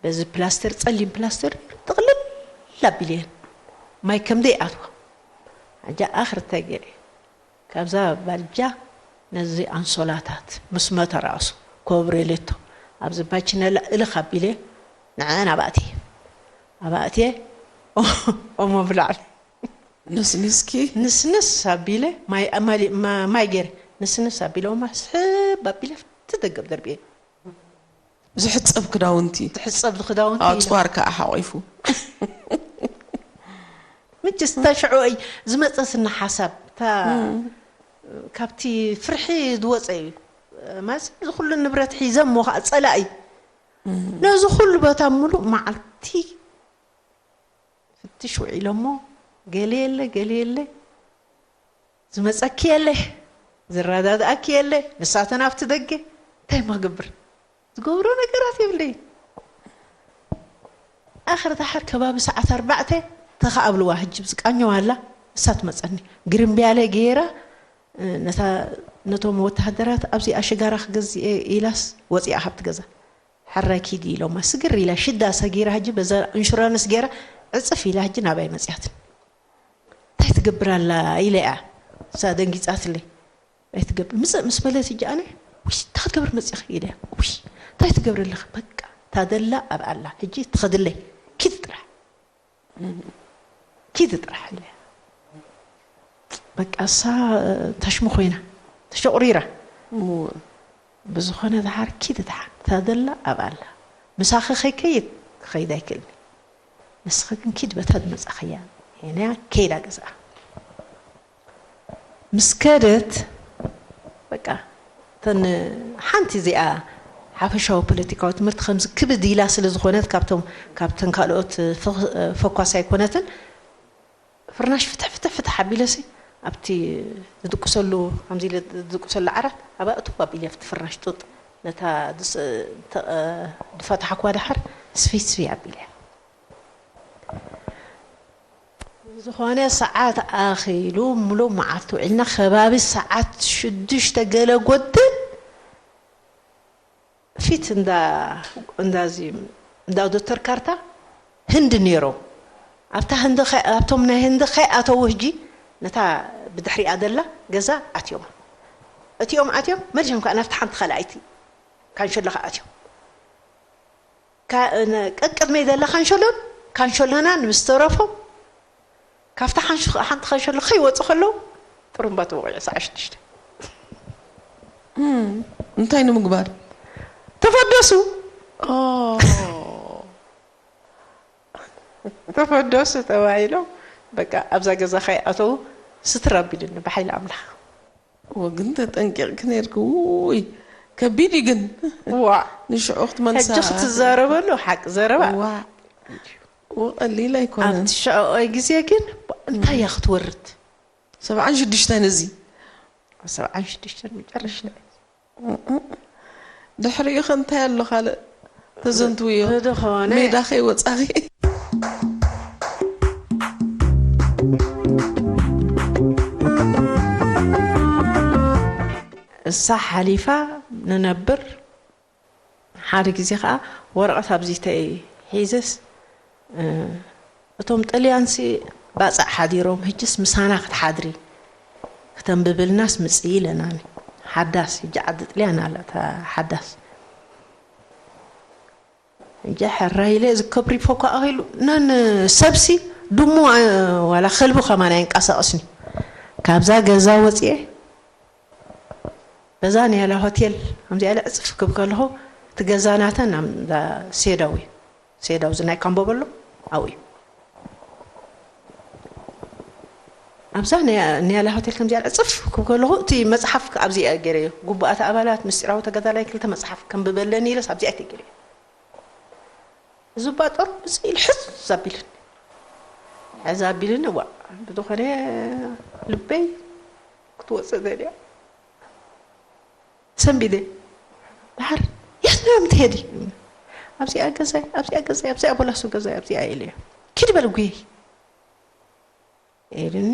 በዚ ፕላስተር ፀሊም ፕላስተር ጥቕልል ኣቢለየን ማይ ከምደይ ኣትዋ ኣጃ ኣኽርተ ገይረ ካብዛ ባልጃ ነዚ ኣንሶላታት ምስ መተራእሱ ኮብሬሌቶ ኣብዚ ባችነላ እልኽ ኣቢለ ንዐን ኣባእትየ ኣባእትየ ኦሞ ብላዕሊ ንስንስኪ ንስንስ ኣቢለ ማይ ኣማሊ- ማ- ማይ ገይረ ንስንስ ኣቢለ ወማ ስሕብ ኣቢለ ኣብቲ ደገብ ደርብየ። ዝሕጸብ ክዳውንቲ ትሕጸብ ዝክዳውንቲ ኢለ። ኣጽዋር ከኣ ሓቂፉ። ምችስ እታ ሽዑ እይ ዝመጸስና ሓሳብ እታ ካብቲ ፍርሒ ዝወፀ እዩ። ማለት እዚ ኩሉ ንብረት ሒዘ እሞ ከዓ ፀላኢ ነዚ ኩሉ በታ ሙሉእ መዓልቲ ፍትሽ ውዒሎሞ ገለ የለ ገለ የለ ዝመፀኪ የለ ዝረዳድኣኪ የለ ንሳተን ኣብቲ ደገ እንታይ ማ ገብር ዝገብሮ ነገራት የብለይ። ኣኽር ዳሕር ከባቢ ሰዓት ኣርባዕተ ተኸኣብልዋ ህጂ ብዝቃኘዋ ኣላ እሳ ትመፀኒ ግርምብያለ ገይራ ነቶም ወተሃደራት ኣብዚኣ ሽጋራ ክገዝእ ኢላስ ወፂኣ ካብቲ ገዛ ሕራይ ኪዲ ኢሎማ ስግር ኢላ ሽዳ ሰጊራ ህጂ በዛ ኢንሹራንስ ገይራ ዕፅፍ ኢላ ህጂ ናባይ መፅያትኒ። እንታይ ትገብር ኣላ ኢለ እያ እሳ ደንጊፃትለይ። እንታይ ትገብር ምፅእ ምስ በለት እጂ ኣነ ውይ እንታይ ክትገብር መፂኺ ኢለ ውይ እንታይ ትገብር ኣለኺ በቃ ታደላ ኣብ ኣላ ሕጂ ትኸድለይ ኪድ ጥራሕ ኪድ ጥራሕ ኢለ በቃ እሳ ተሽሚ ኮይና ተሸቑሪራ ብዝኾነ ድሓር ኪድ ድሓር ታደላ ኣብ ኣላ ምሳኺ ከይከይድ ክኸይድ ኣይክእልኒ ንስኺ ግን ኪድ በታ ዝመፃኽያ ሄነያ ከይዳ ገዝኣ ምስ ከደት በቃ እተን ሓንቲ እዚኣ ሓፈሻዊ ፖለቲካዊ ትምህርቲ ከምዚ ክብድ ኢላ ስለ ዝኾነት ካብቶም ካብተን ካልኦት ፈኳስ ኣይኮነትን ፍርናሽ ፍትሕ ፍትሕ ፍትሕ ኣቢለሲ ኣብቲ ዝድቅሰሉ ከምዚ ኢለ ዝድቅሰሉ ዓራት ኣብኣ እትው ኣቢለ ኣብቲ ፍርናሽ ጡጥ ነታ ድፈታሓኳ ድሓር ስፍይ ስፍይ ኣቢለ ዝኾነ ሰዓት ኣኺሉ ሙሉእ መዓልቲ ውዒልና ከባቢ ሰዓት ሽዱሽተ ገለ ጎድል ፊት እንዳ እንዳዚ እንዳ ዶክተር ካርታ ህንዲ ነይሮም ኣብታ ህንዲ ከ- ኣብቶም ናይ ህንዲ ከይኣተው ህጂ ነታ ብድሕሪኣ ደላ ገዛ ኣትዮም እቲኦም ኣትዮም መሊሶም ከዓ ናብቲ ሓንቲ ካልኣይቲ ካንሸሎ ከዓ ኣትዮም ቀቅድመይ ዘላ ካንሸሎን ካንሸሎናን ምስ ተረፎም ካብታ ሓንቲ ካንሸሎ ከይወፁ ከለዉ ጥሩምባ ተወቂዑ ሰዓ ሽዱሽተ እንታይ ንምግባር ተፈደሱ ተፈደሱ ተባሂሎም በቃ ኣብዛ ገዛ ከይኣተዉ ስትር ኣቢሉኒ ብሓይሊ ኣምላኽ ወግን ተጠንቂቕኪ ነርኪ ውይ ከቢድ እዩ ግን ዋ ንሽዑ ክትመልሳ ሕጂ ክትዛረበሉ ሓቂ ዘረባ ዋ ወቀሊል ኣይኮነን ኣብቲ ሽዕኦይ ግዜ ግን እንታይ እያ ክትወርድ ሰብዓን ሽዱሽተን እዚ ሰብዓን ሽዱሽተን መጨረሻ ድሕሪኡ ከ እንታይ ኣሎ ካልእ ተዘንትውዮ ዝኾነ ሜዳ ከይወፃኺ እሳ ሓሊፋ ንነብር ሓደ ግዜ ከዓ ወረቐት ኣብዚተይ ሒዘስ እቶም ጥልያንሲ ባፃዕ ሓዲሮም ህጅስ ምሳና ክትሓድሪ ክተንብብልናስ ምፅኢ ኢለናኒ ሓዳስ ህጂ ዓዲ ጥልያን ኣላ እታ ሓዳስ እንጂ ሕራይ ኢለ እዚ ከብሪ ፎኮ ኣኺሉ ነን ሰብሲ ድሙ ዋላ ከልቢ ከማን ኣይንቀሳቐስኒ ካብዛ ገዛ ወፅኤ በዛ ንያላ ሆቴል ከምዚኣ ኢለ ዕፅፍ ክብ ከለኹ እቲ ገዛ ናተን ኣብ እንዳ ሴዳው እዩ ሴዳው እዚ ናይ ካምቦበሎ ኣብኡ እዩ ኣብዛ ንያላ ሆቴል ከምዚኣ ዕፅፍ ክብ ከለኹ እቲ መፅሓፍ ኣብዚኣ ገይረዮ ጉቡኣት ኣባላት ምስጢራዊ ተጋዳላይ ክልተ መፅሓፍ ከንብበለኒ ኢለስ ኣብዚኣ ተገይረዮ እዚ ባጦር ብዚ ኢሉ ሕዝ ኣቢልኒ ሕዝ ኣቢልኒ ዋ ብዝኾነ ልበይ ክትወፅእ ደልያ ሰንቢደ ድሓር የት ነው የምትሄዲ ኣብዚኣ ገዛይ ኣብዚኣ ገዛይ ኣብዚኣ ቦላሶ ገዛይ ኣብዚኣ ኢለዮ ኪድ በል ጉየይ ኢሉኒ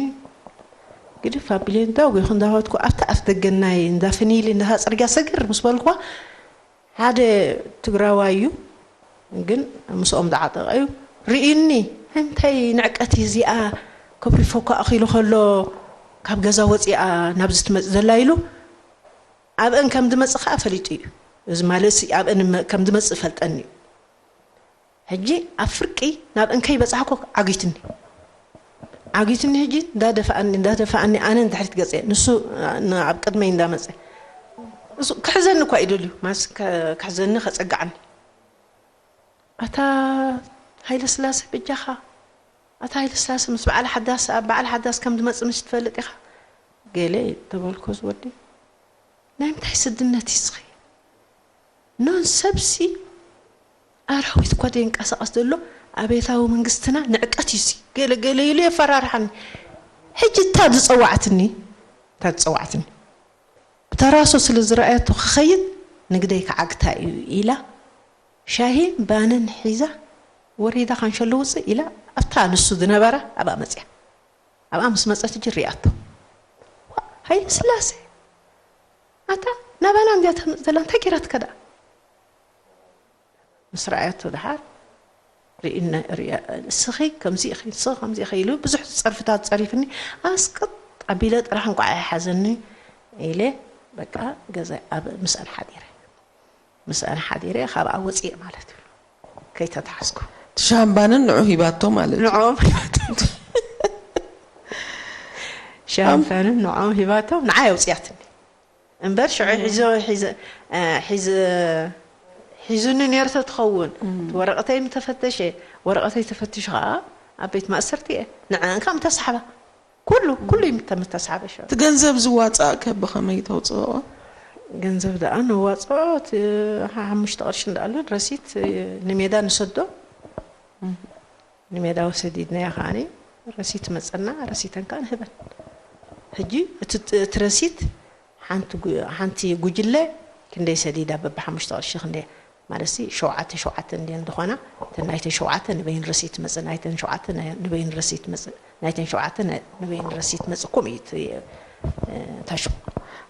ግድፍ ኣቢለ እንዳጉኹ እንዳኸድኩ ኣብቲ ኣፍ ደገ ናይ እንዳ ፍኒል እንዳታ ፅርግያ ሰግር ምስ በልኩዋ ሓደ ትግራዋይ እዩ ግን ምስኦም ዝዓጠቐ እዩ ርእዩኒ እንታይ ንዕቀት እዚኣ ከብሪፎ እኮ ኣኺሉ ከሎ ካብ ገዛ ወፂኣ ናብዚ ትመፅእ ዘላ ኢሉ ኣብአን ከም ዝመፅእ ከዓ ፈሊጡ እዩ እዚ ማለት ኣብአን ከም ዝመፅእ ፈልጠኒ እዩ ሕጂ ኣብ ፍርቂ ናብ እንከይ በጻሕኮ ዓጊትኒ ዓጊትኒ ሕጂ እንዳደፋኣኒ እንዳደፋኣኒ ኣነ ንድሕሪት ገጸ ንሱ ን- ኣብ ቅድመይ እንዳመጸ እሱ ክሕዘኒ እኳ ይደልዩ ማስ ከ- ክሕዘኒ ከጸግዓኒ ኣታ ሃይለ ስላሴ በጃኻ ኣታ ሃይለ ስላሴ ምስ በዓል ሓዳስ ኣብ በዓል ሓዳስ ከም ዝመጽእ ምስ ትፈልጥ ኢኻ ገለ ተበልኮ ዝወዲ ናይ ምንታይ ስድነት እዩ ስኺ ኖን ሰብሲ ኣራዊት እኳ ደይንቀሳቐስ ዘሎ ኣቤታዊ መንግስትና ንዕቀት እዩ ሲ ገለ ገለ ኢሉ የፈራርሓኒ ሕጂ እታ ዝፀዋዕትኒ እታ ዝፀዋዕትኒ ብተራሶ ስለ ዝረኣየቶ ክኸይድ ንግደይ ክዓግታ እዩ ኢላ ሻሂን ባንን ሒዛ ወሪዳ ካንሸሎ ውፅእ ኢላ ኣብታ ንሱ ዝነበራ ኣብኣ መፅያ ኣብኣ ምስ መፀት እጂ ሪኣቶ ሃይለ ስላሴ ኣታ ናባና እንድያ ተምፅእ ዘላ እንታይ ገይራትካ ደኣ ምስ ረኣያቶ ደሓር ርእዩና- ርእያ- ንስኺ ከምዚ ኢኺ ንስኺ ከምዚ ኢኺ ኢሉ ብዙሕ ፀርፍታት ፀሪፍኒ ኣስቅጥ ኣቢለ ጥራሕ እንቋዕ ኣይሓዘኒ ኢለ በቃ ገዛ ኣብ ምስኣን ሓዲረ ምስኣን ሓዲረ ካብኣ ወፅየ ማለት እዩ ከይተታሓዝኩ ትሻምባንን ንዑ ሂባቶ ማለት እዩ። ንዕኦም ሂባቶም ሻምፓንን ንዕኦም ሂባቶም ንዓይ ኣውፅያትኒ እምበር ሽዑ ሒዞ ሒዘ እ፣ ሒዘ ሒዙኒ ነይሩ ተትኸውን እቲ ወረቐተይ ምተፈተሸ ወረቐተይ ተፈቲሹ ከዓ ኣብ ቤት ማእሰርቲ እየ ንዕአን ከዓ ምተሳሕባ ኩሉ ኩሉ እዩ ምተ- ምተሳሕበ ሽዑ እቲ ገንዘብ ዝዋፃእ ከ ብኸመይ ተውፅኦ? ገንዘብ ደኣ ነዋፅኦ እቲ ሓሙሽተ ቅርሺ እንዳኣለን ረሲት ንሜዳ ንሰዶ ንሜዳ ወሰዲድናዮ ከዓኒ ረሲት መፀና ረሲተን ከዓ ንህበን ሕጂ እቲ እቲ ረሲት ሓንቲ ጉ- ሓንቲ ጉጅለ ክንደይ ሰዲዳ በብሓሙሽተ ቅርሺ ክንደይ ማለት ሲ ሸውዓተ ሸውዓተ እንድየን ዝኾና እተን ናይተን ሸውዓተ ንበይን ረሲት መፀ ናይተን ሸውዓተ ናይ- ንበይን ረሲት መፀ ናይተን ሸውዓተ ናይ- ንበይን ረሲት መፀ ከምኡ እዩ እቲ እ፣ ታሹ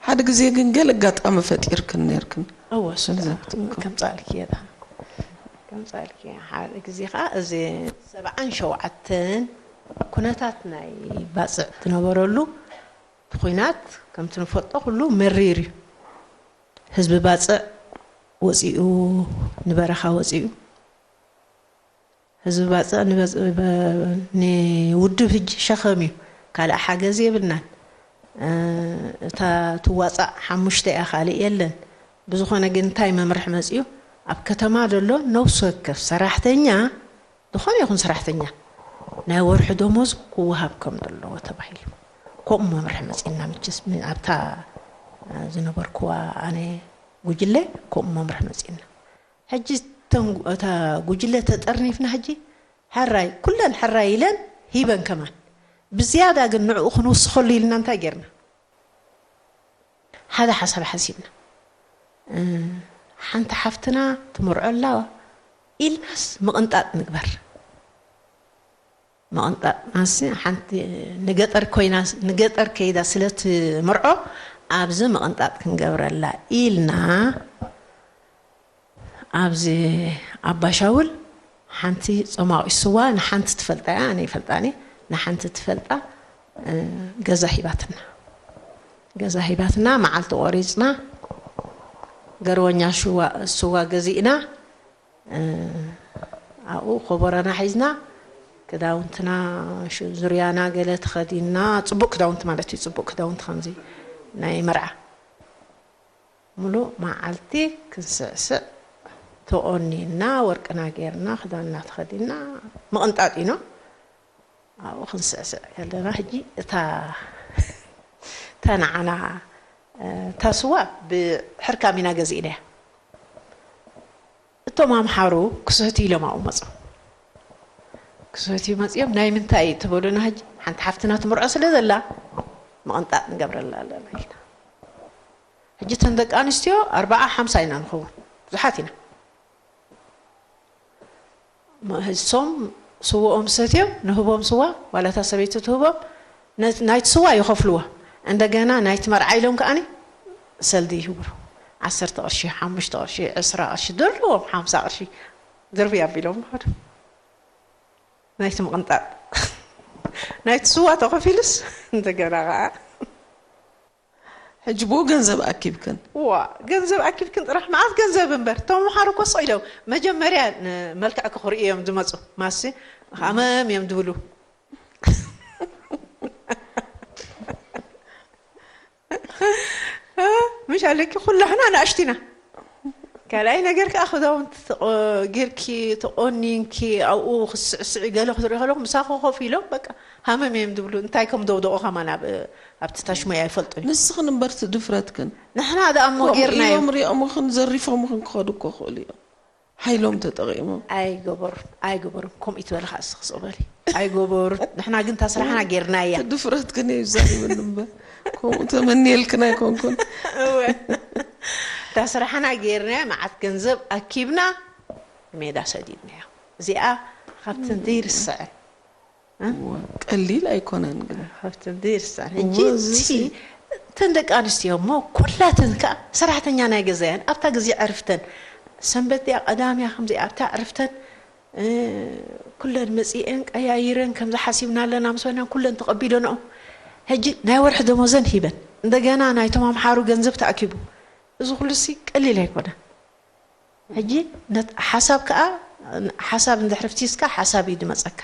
ሓደ ግዜ ግን ገለ ኣጋጣሚ ፈጢርክን ነይርክን እወ እሱ ገንዘብ ከምፃልኪ እየ ከምፃልኪ ሓደ ግዜ ከዓ እዚ ሰብዓን ሸውዓተን ኩነታት ናይ ባፅዕ ዝነበረሉ እቲ ኩናት ከምቲ ንፈልጦ ኩሉ መሪር እዩ ህዝቢ ባፅዕ ወፂኡ ንበረኻ ወፂኡ ህዝቢ ባፅዕ ንበ- በ- ንውድብ ህጂ ሸኸም እዩ ካልእ ሓገዝ የብልናን እ፣ እታ ትዋፃእ ሓሙሽተ እያ ካልእ የለን ብዝኾነ ግን እንታይ መምርሒ መፅኡ ኣብ ከተማ ዘሎ ነፍሲ ወከፍ ሰራሕተኛ ዝኾነ ይኹን ሰራሕተኛ ናይ ወርሒ ደሞዝ ክወሃብ ከም ዘለዎ ተባሂሉ ከምኡ መምርሒ መፂና መቸስ ምን- ኣብታ እ፣ ዝነበርኩዋ ኣነ ጉጅለ ከምኡ መምርሒ መፂና ሕጂ እተን እታ ጉጅለ ተጠርኒፍና ሕጂ ሕራይ ኩለን ሕራይ ኢለን ሂበን ከማን ብዝያዳ ግን ንዕኡ ክንውስኸሉ ኢልና እንታይ ጌርና ሓደ ሓሳብ ሓሲብና ሓንቲ ሓፍትና ትምርዖ ኣላ ኢልናስ ምቕንጣጥ ንግበር ምቕንጣጥ ማሲ ሓንቲ ንገጠር ኮይና ንገጠር ከይዳ ስለ ትምርዖ ኣብዚ ምቕንጣጥ ክንገብረላ ኢልና ኣብዚ ኣባሻውል ሓንቲ ጾማዊ ስዋ ንሓንቲ ትፈልጣ እያ ኣነ ይፈልጣኒ ንሓንቲ ትፈልጣ ገዛ ሂባትና ገዛ ሂባትና መዓልቲ ቆሪፅና ገርወኛ ስዋ ገዚእና ኣብኡ ኮቦረና ሒዝና ክዳውንትና ዙርያና ገለ ተኸዲንና ፅቡቅ ክዳውንቲ ማለት እዩ ፅቡቅ ክዳውንቲ ከምዚ ናይ መርዓ ምሉእ መዓልቲ ክንስዕስዕ ተቖኒንና ወርቅና ጌርና ክዳንና ተኸዲንና ምቕንጣጥ ኢኖ ኣብኡ ክንስዕስዕ ከለና ሕጂ እታ እታ ንዓና እታ ስዋ ብሕርካም ኢና ገዚእናያ እቶም ኣምሓሩ ክስህቱ ኢሎም ኣብኡ መፁ ክስህቱ መፅኦም ናይ ምንታይ እዩ ተበሉና ሕጂ ሓንቲ ሓፍትና ትምርዖ ስለ ዘላ ምቕንጣጥ ንገብረላ ኣለና ኢልና ሕጂ እተን ደቂ ኣንስትዮ ኣርባዓ ሓምሳ ኢና ንኸውን ብዙሓት ኢና እሶም ስወኦም ሰትዮም ንህቦም ስዋ ዋላ እታ ሰበይቲ ትህቦም ናይቲ ስዋ ይኸፍልዋ እንደገና ናይቲ መርዓ ኢሎም ከዓኒ ሰልዲ ይህብሩ ዓሰርተ ቅርሺ ሓሙሽተ ቅርሺ ዕስራ ቅርሺ ደለዎም ሓምሳ ቅርሺ ድርቢ ኣቢሎም ምኸዱ ናይቲ ምቕንጣጥ ናይቲ ስዋ ተኸፊሉስ እንደገና ከዓ ሕጂ ብኡ ገንዘብ ኣኪብክን። እዋ ገንዘብ ኣኪብክን ጥራሕ መዓት ገንዘብ እምበር ተምሓሩ እኮ ስቕ ኢሎም መጀመርያ ንመልክዕኪ ክርእዩ እዮም ዝመፁ ማሲ ሃመም እዮም ዝብሉ ምሽ ኣለኪ ኩላሕና ንኣሽቲና። ካልኣይ ነገር ከዓ ክዳውንቲ ተቆ- ጌርኪ ተቆኒንኪ ኣብኡ ክስዕስዒ ገለ ክትርኢ ከለኹ ምሳኹ ኮፍ ኢሎም በቃ ሃመም እዮም ዝብሉ። እንታይ ከም ደውደቑ ከማን ኣብ ኣብቲ ታሽሞይ ኣይፈልጡን። ንስኽን እምበር እቲ ድፍረትክን። ንሕና ደኣ እሞ ከምኡ ጌርናዮ። ኢሎም ሪኦምኽን ዘሪፎምኽን ክኸዱ እኮ ክኽእሉ እዮም። ሓይሎም ተጠቒሞም። ኣይገበሩን ኣይገበሩን። ከምኡ ይትበልኻ እስኺ ስቕ በሊ። ኣይገበሩን። ንሕና ግን እታ ስራሕና ጌርናያ። እቲ ድፍረትክን እዩ ዘሪብኒ እምበር። ከምኡ ተመንየልክን ኣይኮንኩን። እወ። እታ ስራሕና ጌርናያ፣ መዓት ገንዘብ ኣኪብና ሜዳ ሰዲድናዮ። እዚኣ ካብቲ ዘይርስዐን። እወ፣ ቀሊል ኣይኮነን ግን። ካብቲ ዘይርስዐን። እወ፣ ሕጂ እዚ እቲ ሲ- እተን ደቂ ኣንስትዮ እሞ ኩላተን ከኣ ሰራሕተኛ ናይ ገዛያን ኣብታ ግዜ ዕርፍተን ሰንበት እያ ቀዳም እያ ከምዚ ኣብታ ዕርፍተን እ፣ ኩለን መጺኤን ቀያይረን ከምዚ ሓሲብና ኣለና ምስ በልና ኩለን ተቐቢለንኦ። ሕጂ ናይ ወርሒ ደሞዘን ሂበን እንደገና ናይቶም ኣምሓሩ ገንዘብ ተኣኪቡ። እዚ ኩሉ ሲ ቀሊል ኣይኮነ። ሕጂ ነት- ሓሳብ ከኣ ሓሳብ እንድሕር ፍቲስካ ሓሳብ እዩ ዝመጸካ።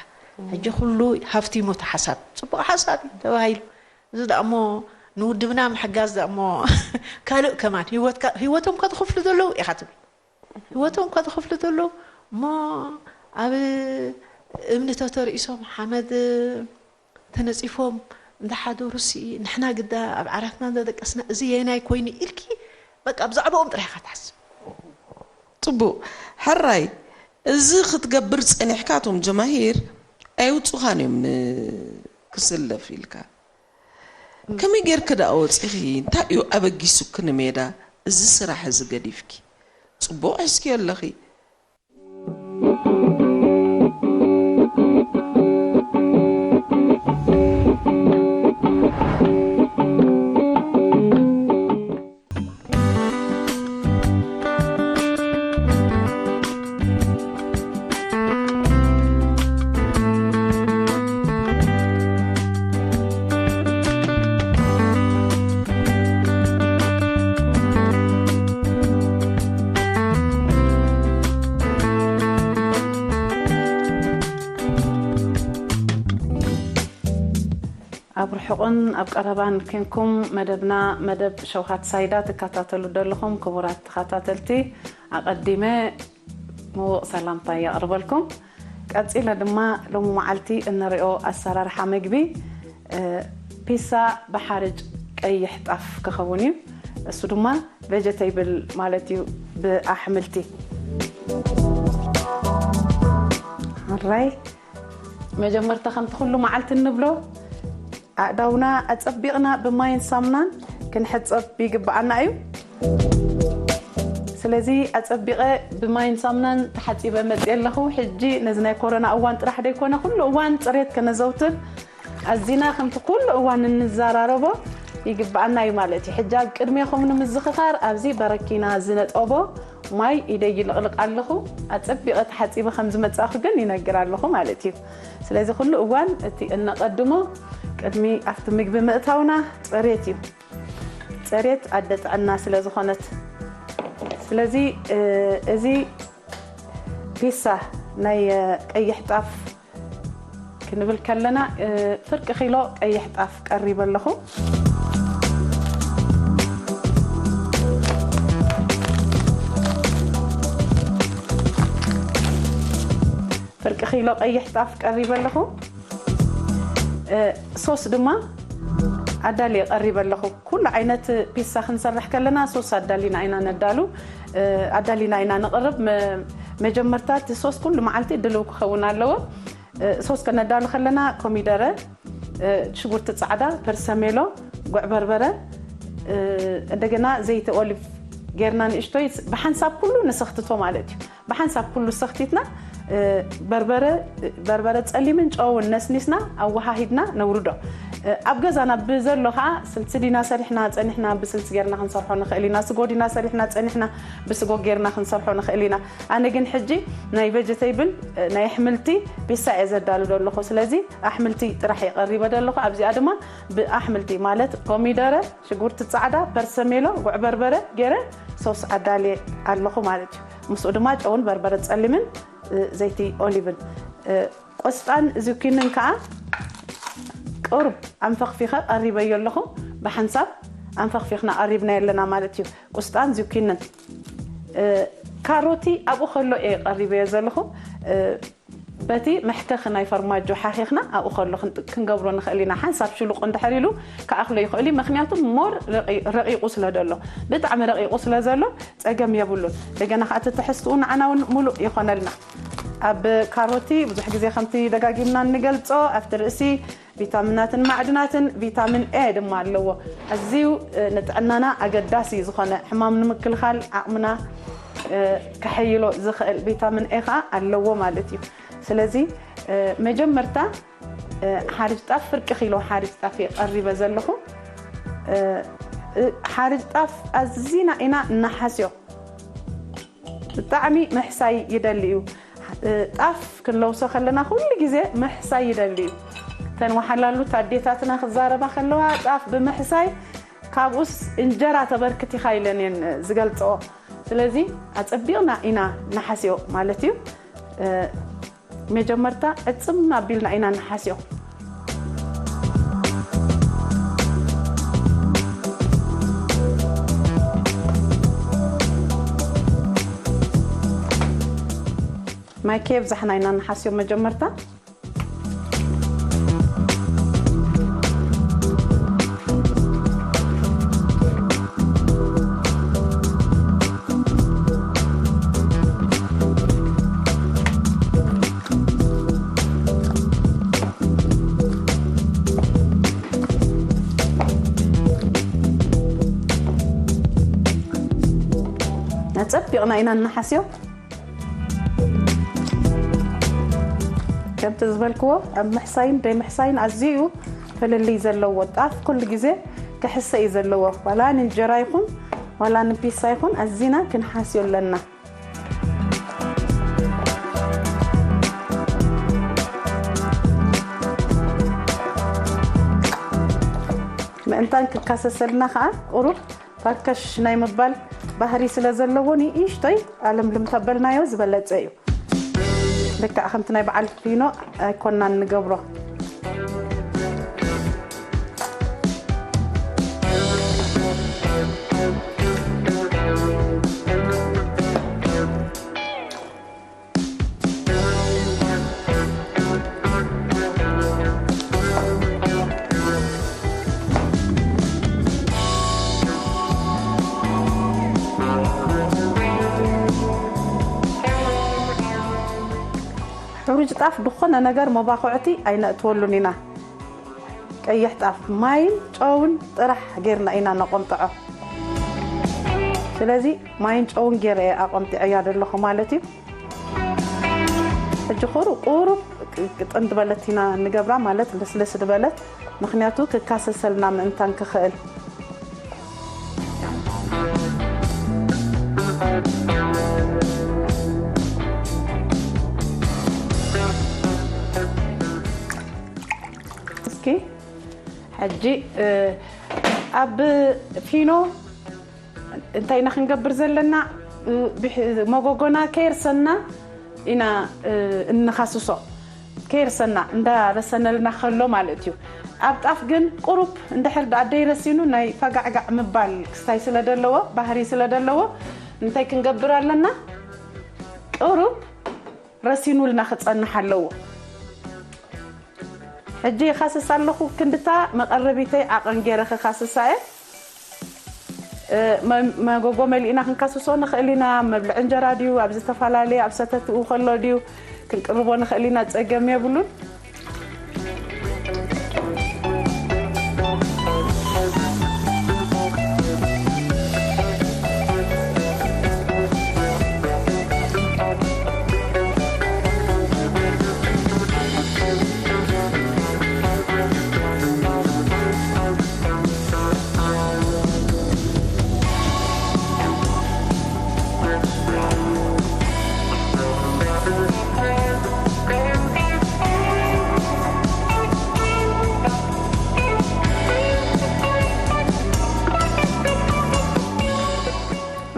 ሕጂ ኩሉ ሃፍቲሙ እቲ ሓሳብ ጽቡቕ ሓሳብ እዩ ተባሂሉ። እዚ ደኣ እሞ ንውድብና ምሕጋዝ ደኣ እሞ ካልእ ከማን ህይወትካ ህይወቶም ከትኽፍሉ ዘለዉ ኢኻ ትብል። ህይወቶም ከትኽፍሉ ዘለዉ እሞ ኣብ እምኒ ተተርኢሶም ሓመድ ተነጺፎም እንዳሓደሩ ሲ ንሕና ግዳ ኣብ ዓራትና እንዳደቀስና እዚ የናይ ኮይኑ ኢልኪ በቃ ብዛዕባኦም ጥራሕ ኢኻ ትሓስብ። ጽቡቕ ሕራይ እዚ ክትገብር ጸኒሕካ እቶም ጀማሂር ኣይውጹኻን እዮም ንክስለፍ ኢልካ ከመይ ጌርኪ ደኣ ወጺኺ እንታይ እዩ ኣበጊሱኪ ንሜዳ እዚ ስራሕ እዚ ገዲፍኪ ጽቡቕ ሒዝክዮ ኣለኺ ኣብ ርሑቕን ኣብ ቀረባን ኬንኩም መደብና መደብ ሸውሃት ሳይዳ ትከታተሉ ዘለኹም ክቡራት ተኸታተልቲ ኣቐዲመ ምዉቕ ሰላምታ የቕርበልኩም። ቀጺለ ድማ ሎሚ መዓልቲ እንሪኦ ኣሰራርሓ መግቢ ፒሳ ብሓርጭ ቀይሕ ጣፍ ክኸውን እዩ። እሱ ድማ ቬጀቴብል ማለት እዩ ብኣሕምልቲ። ኣራይ መጀመርታ ከምቲ ኩሉ መዓልቲ እንብሎ ኣእዳውና ኣጸቢቕና ብማይን ሳሙናን ክንሕጸብ ይግብኣና እዩ። ስለዚ ኣጸቢቐ ብማይን ሳሙናን ተሓጺበ መጽየ ኣለኹ። ሕጂ ነዚ ናይ ኮሮና እዋን ጥራሕ ደይኮነ ኩሉ እዋን ጽሬት ከነዘውትር ኣዚና ከምቲ ኩሉ እዋን እንዘራረቦ ይግብኣና እዩ ማለት እዩ። ሕጂ ኣብ ቅድሜኹም ንምዝኽኻር ኣብዚ በረኪና ዝነጠቦ ማይ ኢደይ ይልቕልቕ ኣለኹ። ኣጸቢቐ ተሓጺበ ከም ዝመጻእኹ ግን ይነግር ኣለኹ ማለት እዩ። ስለዚ ኩሉ እዋን እቲ እነቐድሞ ቅድሚ ኣብቲ ምግቢ ምእታውና ጸሬት እዩ። ጸሬት ኣደ ጥዕና ስለ ዝኾነት ስለዚ እዚ ፒሳ ናይ ቀይሕ ጣፍ ክንብል ከለና ፍርቂ ኪሎ ቀይሕ ጣፍ ቀሪበ ኣለኹ። ፍርቂ ኪሎ ቀይሕ ጣፍ ቀሪበ ኣለኹ። ሶስ ድማ ኣዳልየ ቀሪበ ኣለኹ። ኩሉ ዓይነት ፒሳ ክንሰርሕ ከለና ሶስ ኣዳሊና ኢና ነዳሉ ኣዳሊና ኢና ነቕርብ። መጀመርታ እቲ ሶስ ኩሉ መዓልቲ ድልው ክኸውን ኣለዎ። ሶስ ከነዳሉ ከለና ኮሚደረ፣ ሽጉርቲ ፃዕዳ፣ ፐርሰሜሎ፣ ጉዕ በርበረ፣ እንደገና ዘይቲ ኦሊቭ ጌርና ንእሽቶይ ብሓንሳብ ኩሉ ንሰኽትቶ ማለት እዩ። ብሓንሳብ ኩሉ ሰኽቲትና በርበረ በርበረ ፀሊምን ጨውን ነስኒስና ኣወሃሂድና ነውርዶ። ኣብ ገዛና ብዘሎ ከዓ ስልሲ ዲና ሰሪሕና ፀኒሕና ብስልሲ ጌርና ክንሰርሖ ንኽእል ኢና። ስጎ ዲና ሰሪሕና ፀኒሕና ብስጎ ጌርና ክንሰርሖ ንኽእል ኢና። ኣነ ግን ሕጂ ናይ ቨጀተይብል ናይ ኣሕምልቲ ፒሳ እየ ዘዳሉ ዘለኹ። ስለዚ ኣሕምልቲ ጥራሕ እየ ቀሪበ ዘለኹ። ኣብዚኣ ድማ ብኣሕምልቲ ማለት ኮሚደረ፣ ሽጉርቲ ፃዕዳ፣ ፐርሰሜሎ፣ ጉዕ በርበረ ገይረ ሶስ ኣዳልየ ኣለኹ ማለት እዩ። ምስኡ ድማ ጨውን በርበረ ፀሊምን ዘይቲ ኦሊቭን ቆስጣን ዙኪንን ከዓ ቁሩብ ኣንፈኽፊኸ ቀሪበዮ ኣለኹ። ብሓንሳብ ኣንፈኽፊኽና ቀሪብና ኣለና ማለት እዩ። ቁስጣን ዙኪንን ካሮቲ ኣብኡ ከሎ እየ ቀሪበዮ ዘለኹ። በቲ መሕከኽ ናይ ፈርማጆ ሓኺኽና ኣብኡ ከሎ ክንገብሮ ንኽእል ኢና። ሓንሳብ ሽሉቕ እንድሕር ኢሉ ክኣኽሎ ይኽእል እዩ፣ ምክንያቱ ሞር ረቒቑ ስለ ዘሎ፣ ብጣዕሚ ረቒቑ ስለ ዘሎ ጸገም የብሉን። እንደገና ከዓ እቲ ትሕዝትኡ ንዓና እውን ሙሉእ ይኾነልና። ኣብ ካሮቲ ብዙሕ ግዜ ከምቲ ደጋጊምና እንገልጾ ኣብቲ ርእሲ ቪታሚናትን ማዕድናትን ቪታሚን ኤ ድማ ኣለዎ። ኣዝዩ ንጥዕናና ኣገዳሲ ዝኾነ ሕማም ንምክልኻል ዓቕምና ከሐይሎ ዝኽእል ቪታሚን ኤ ከዓ ኣለዎ ማለት እዩ። ስለዚ መጀመርታ ሓርጭ ጣፍ ፍርቂ ኪሎ ሓርጭ ጣፍ እየ ቀሪበ ዘለኹ። ሓርጭ ጣፍ ኣዚና ኢና እናሓስዮ። ብጣዕሚ ምሕሳይ ይደሊ እዩ። ጣፍ ክንለውሶ ከለና ኩሉ ግዜ ምሕሳይ ይደሊ እዩ። እተን ወሓላሉት ኣዴታትና ክዛረባ ከለዋ ጣፍ ብምሕሳይ ካብኡስ እንጀራ ተበርክት ኢኻ ኢለን እየን ዝገልፅኦ። ስለዚ ኣፀቢቕና ኢና ንሓስዮ ማለት እዩ። መጀመርታ ዕፅም ኣቢልና ኢና ንሓስዮ። ማይ ከየብዛሕና ኢና ንሓስዮ መጀመርታ። ኣጸቢቕና ኢና ንሓስዮ። ከምቲ ዝበልክዎ ኣብ ምሕሳይን ደይ ምሕሳይን ኣዝዩ ፍልልይ ዘለዎ። ጣፍ ኩሉ ግዜ ክሕሰ እዩ ዘለዎ። ዋላ ንእንጀራ ይኹን ዋላ ንፒሳ ይኹን ኣዚና ክንሓስዮ ኣለና። ምእንታን ክካሰሰልና ከዓ ቁሩብ ፋከሽ ናይ ምባል ባህሪ ስለ ዘለዎ ንእሽተይ ኣለምልም ተበልናዮ ዝበለጸ እዩ። ልክዕ ከምቲ ናይ በዓል ፊኖ ኣይኮናን ንገብሮ። ሕሩጭ ጣፍ ብኾነ ነገር መባኹዕቲ ኣይነእትወሉን ኢና። ቀይሕ ጣፍ ማይን ጨውን ጥራሕ ጌርና ኢና ነቆምጥዖ። ስለዚ ማይን ጨውን ጌረ እየ ኣቆምጢዐያ ዘለኹ ማለት እዩ። ሕጂ ቁሩ-፣ ቁሩብ ቅጥን ዝበለት ኢና ንገብራ፣ ማለት ልስልስ ዝበለት፣ ምኽንያቱ ክካሰሰልና ምእንታን ክኽእል። እስኪ ሕጂ፣ እ፣ ኣብ ፊኖ እንታይ ኢና ክንገብር ዘለና? እ፣ ብሕ-፣ መጎጎና ከየርሰና ኢና፣ እ፣ እንኻስሶ። ከየርሰና እንዳረሰነልና ከሎ ማለት እዩ። ኣብ ጣፍ ግን ቁሩብ እንድሕር ደኣ ደይረሲኑ ናይ ፈጋዕጋዕ ምባል ክስታይ ስለ ደለዎ፣ ባህሪ ስለ ደለዎ፣ እንታይ ክንገብር ኣለና? ቁሩብ ረሲኑልና ክጸንሕ ኣለዎ። ሕጂ ይኻስስ ኣለኹ፣ ክንድታ መቐረቢተይ ዓቐን ገይረ ክኻስሳ እየ። እ፣ መ-፣ መጎጎ መሊእና ክንካስሶ ንኽእል ኢና። መብልዒ እንጀራ ድዩ፣ ኣብ ዝተፈላለየ፣ ኣብ ሰተትኡ ከሎ ድዩ ክንቅርቦ ንኽእል ኢና፣ ጸገም የብሉን።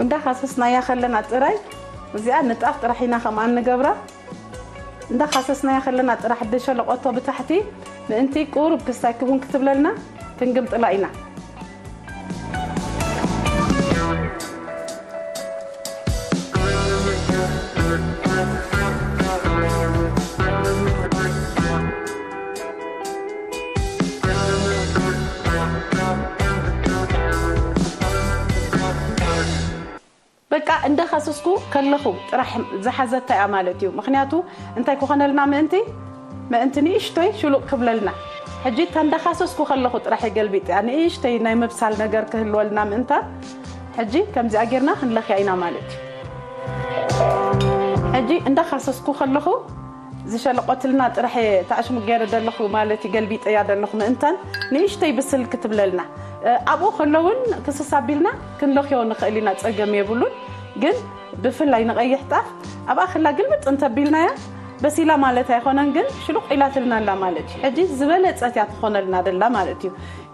እንዳኻሰስናያ ከለና ጥራይ፣ እዚኣ ንጣፍ ጥራሕ ኢና ከምኣ እንገብራ። እንዳኻሰስናያ ከለና ጥራሕ ድሸለቆቶ ብታሕቲ ምእንቲ ቁሩብ ክስታይ ክውን ክትብለልና ክንግምጥላ ኢና። እንዳኻሰስኩ ከለኹ ጥራሕ ዝሓዘታ እያ ማለት እዩ። ምኽንያቱ እንታይ ክኾነልና ምእንቲ ምእንቲ ንእሽቶይ ሽሉቕ ክብለልና። ሕጂ እታ እንዳኻሰስኩ ከለኹ ጥራሕ ገልቢጠያ ንእሽተይ ናይ ምብሳል ነገር ክህልወልና ምእንታ፣ ሕጂ ከምዚኣ ጌርና ክንለኽያ ኢና ማለት እዩ። ሕጂ እንዳኻሰስኩ ከለኹ ዝሸለቆትልና ጥራሕ ታዕሽሙ ገይረ ደለኹ ማለት እዩ፣ ገልቢጠያ ደለኹ ምእንታን ንእሽተይ ብስል ክትብለልና። እ፣ ኣብኡ ከሎ እውን ክስስ ኣቢልና ክንለኽዮ ንኽእል ኢና፣ ጸገም የብሉን። ግን ብፍላይ ንቐይሕ ጣፍ ኣብኣ ክላ ግልብጥ እንተቢልናያ በሲላ ማለት ኣይኮነን፣ ግን ሽሉቕ ኢላትልና ኣላ ማለት እዩ። ሕጂ ዝበለጸት እያ ትኾነልና ደላ ማለት እዩ።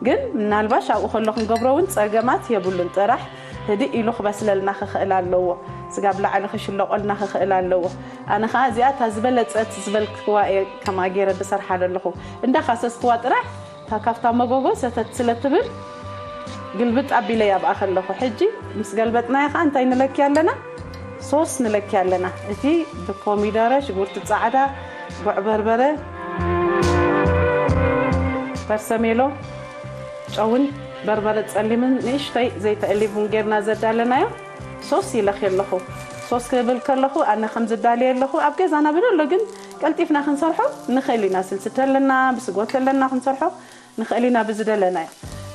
ግን ምናልባሽ ኣብኡ ከሎ ክንገብሮ እውን ጸገማት የብሉን። ጥራሕ ህድእ ኢሉ ክበስለልና ክኽእል ኣለዎ። ስጋብ ላዕሊ ክሽለቆልና ክኽእል ኣለዎ። ኣነ ኸዓ እዚኣ እታ ዝበለጸት ዝበልክዋ እየ ከምኣ ገይረ ዝሰርሓ ዘለኹ። እንዳኻሰስክዋ ጥራሕ እታ ካብታ መጎጎ ሰተት ስለ ትብል ግልብጥ ኣቢለ ኣብኣ ከለኹ። ሕጂ ምስ ገልበጥናዮ ኸዓ እንታይ ንለኪ ኣለና? ሶስ ንለኪ ኣለና። እቲ ብኮሚደረ፣ ሽጉርቲ ጻዕዳ፣ ጉዕ በርበረ፣ በርሰሜሎ፣ ጨውን በርበረ ጸሊምን ንእሽተይ ዘይተ ኦሊቭን ጌርና ዘዳለናዮ ሶስ ይለኺ ኣለኹ። ሶስ ክብል ከለኹ ኣነ ከም ዝዳልየ ኣለኹ። ኣብ ገዛና ብደሎ ግን ቀልጢፍና ክንሰርሖ ንኽእል ኢና። ስልሲ ተለና፣ ብስጎ ተለና ክንሰርሖ ንኽእል ኢና ብዝደለናዮ።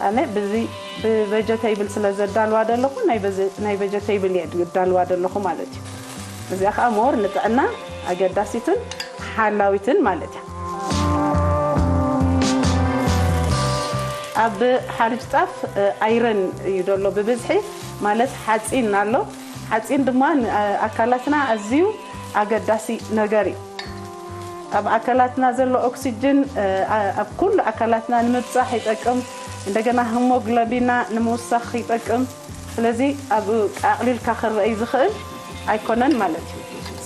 ኣነ ብዚ ብቬጀቴብል ስለ ዘዳልዋ ዘለኹ ናይ በዚ-፣ ናይ ቬጀቴብል እየ ዝዳልዋ ዘለኹ ማለት እዩ። እዚኣ ኸዓ ሞር ንጥዕና ኣገዳሲትን ሓላዊትን ማለት እያ። ኣብ ሓርጭ ጣፍ፣ እ፣ ኣይረን እዩ ዘሎ ብብዝሒ፣ ማለት ሓፂን ኣሎ። ሓፂን ድማ ን-፣ እ፣ ኣካላትና ኣዝዩ ኣገዳሲ ነገር እዩ። ኣብ ኣካላትና ዘሎ ኦክሲጅን፣ እ፣ ኣ-፣ ኣብ ኩሉ ኣካላትና ንምብጻሕ ይጠቅም። እንደገና ሂሞግሎቢንና ንምውሳኽ ይጠቅም። ስለዚ ኣብ ኣቕሊልካ ክረኣይ ዝኽእል ኣይኮነን ማለት እዩ።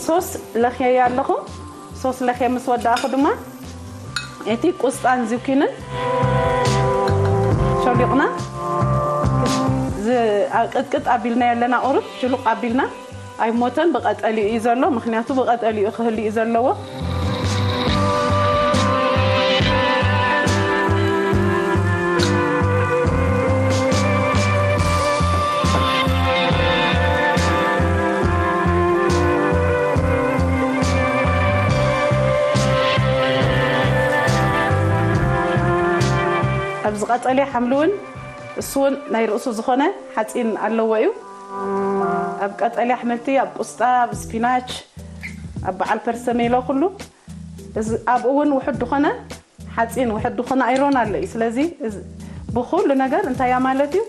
ሶስ ለኽየያ ኣለኹ። ሶስ ለኽየ ምስ ወዳእኹ ድማ እቲ ቁስጣን ዚኩንን ሸሊቕና ዝ-፣ ኣ-፣ ቅጥቅጥ ኣቢልና ኣለና፣ ቁሩብ ሽሉቕ ኣቢልና ኣይሞተን፣ ብቐጠሊኡ እዩ ዘሎ። ምኽንያቱ ብቐጠሊኡ ክህሉ እዩ ዘለዎ። ኣብዚ ቀጠልያ ሓምሊ እውን፣ እሱ እውን ናይ ርእሱ ዝኾነ ሓፂን ኣለዎ እዩ። ኣብ ቀጠልያ ኣሕምልቲ፣ ኣብ ቁስጣ፣ ኣብ ስፒናች፣ ኣብ በዓል ፐርሰሜሎ ኩሉ፣ እዚ ኣብኡ እውን ውሑድ ዝኾነ ሓፂን፣ ውሑድ ዝኾነ ኣይሮን ኣሎ እዩ። ስለዚ እዚ ብኹሉ ነገር እንታይ እያ ማለት እዩ?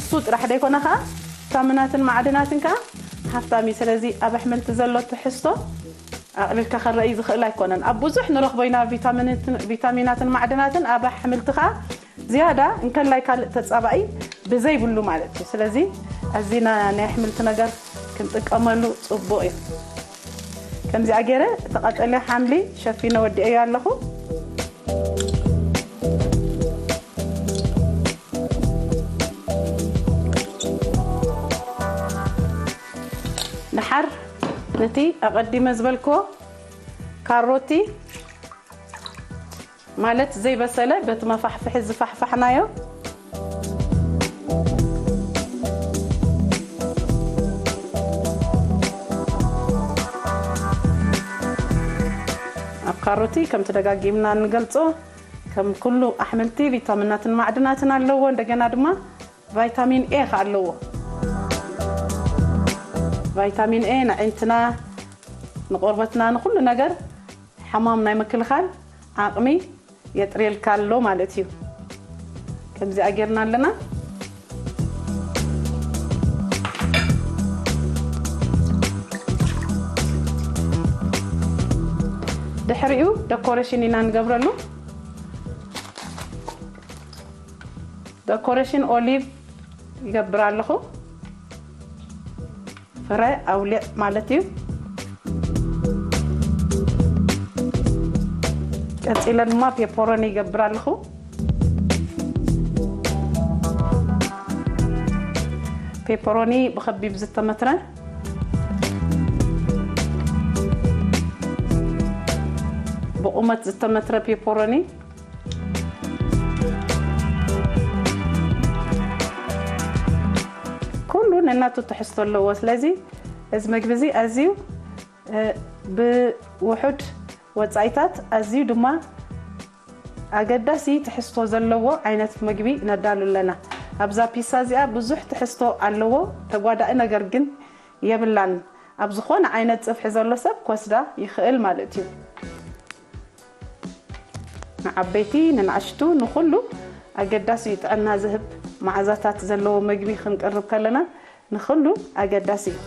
እሱ ጥራሕ ደይኮነ ከዓ ቪታሚናትን ማዕድናትን ከዓ ሃፍታም እዩ። ስለዚ ኣብ ኣሕምልቲ ዘሎ ትሕዝቶ ኣቕሊልካ ክረኣይ ዝኽእል ኣይኮነን። ኣብ ብዙሕ ንረኽቦ ኢና ቪታሚንትን-፣ ቪታሚናትን ማዕድናትን፣ ኣብ ኣሕምልቲ ከዓ ዝያዳ እንከላይ ካልእ ተጻባኢ ብዘይብሉ ማለት እዩ። ስለዚ ኣዚና ናይ ኣሕምልቲ ነገር ክንጥቀመሉ ጽቡቕ እዩ። ከምዚኣ ገይረ እቲ ቀጠልያ ሓምሊ ሸፊነ ወዲኤዮ ኣለኹ። ድሓር ነቲ ኣቐዲመ ዝበልክዎ ካሮቲ ማለት ዘይበሰለ በቲ መፋሕፍሒ ዝፋሕፋሕናዮ ኣብ ካሮቲ ከምቲ ደጋጊምና እንገልጾ ከም ኩሉ ኣሕምልቲ ቪታሚናትን ማዕድናትን ኣለዎ። እንደገና ድማ ቫይታሚን ኤ ከ ኣለዎ። ቫይታሚን ኤ ንዕንትና፣ ንቆርበትና፣ ንኩሉ ነገር ሕማም ናይ ምክልኻል ዓቕሚ የጥርየልካ ኣሎ ማለት እዩ። ከምዚኣ ጌርና ኣለና። ድሕሪኡ ደኮሬሽን ኢና ንገብረሉ። ደኮሬሽን ኦሊቭ ይገብር ኣለኹ። ፍረ ኣውሊዕ ማለት እዩ። ቀጺለ ድማ ፔፐሮኒ ይገብር ኣለኹ። ፔፐሮኒ ብኸቢብ ዝተመትረ፣ ብቑመት ዝተመትረ ፔፐሮኒ ኩሉ ነናቱ ትሕዝቶ ኣለዎ። ስለዚ እዚ መግቢ እዚ ኣዝዩ፣ እ፣ ብውሑድ ወጻኢታት ኣዝዩ ድማ ኣገዳሲ ትሕዝቶ ዘለዎ ዓይነት መግቢ ነዳሉ ኣለና። ኣብዛ ፒሳ እዚኣ ብዙሕ ትሕዝቶ ኣለዎ፣ ተጓዳኢ ነገር ግን የብላን። ኣብ ዝኾነ ዓይነት ጽፍሒ ዘሎ ሰብ ክወስዳ ይኽእል ማለት እዩ። ንዓበይቲ፣ ንንኣሽቱ፣ ንኹሉ ኣገዳሲ እዩ። ጥዕና ዝህብ መዓዛታት ዘለዎ መግቢ ክንቅርብ ከለና ንኹሉ ኣገዳሲ እዩ።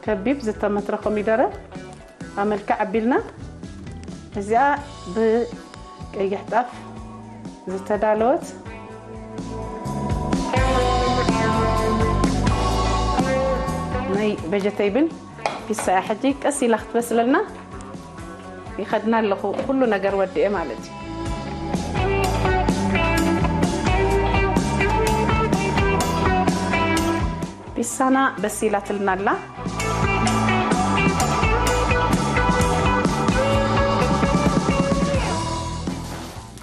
ከቢብ ዝተመትረ ኮሚደረ ኣብ መልክዕ ኣቢልና፣ እዚኣ ብቀይሕ ጣፍ ዝተዳለወት ናይ ቬጀቴብል ፒሳ እያ። ሕጂ ቀስ ኢላ ክትበስለልና ይኸድና ኣለኹ፣ ኩሉ ነገር ወዲኤ ማለት እዩ። ፒሳና በሲላትልና ኣላ።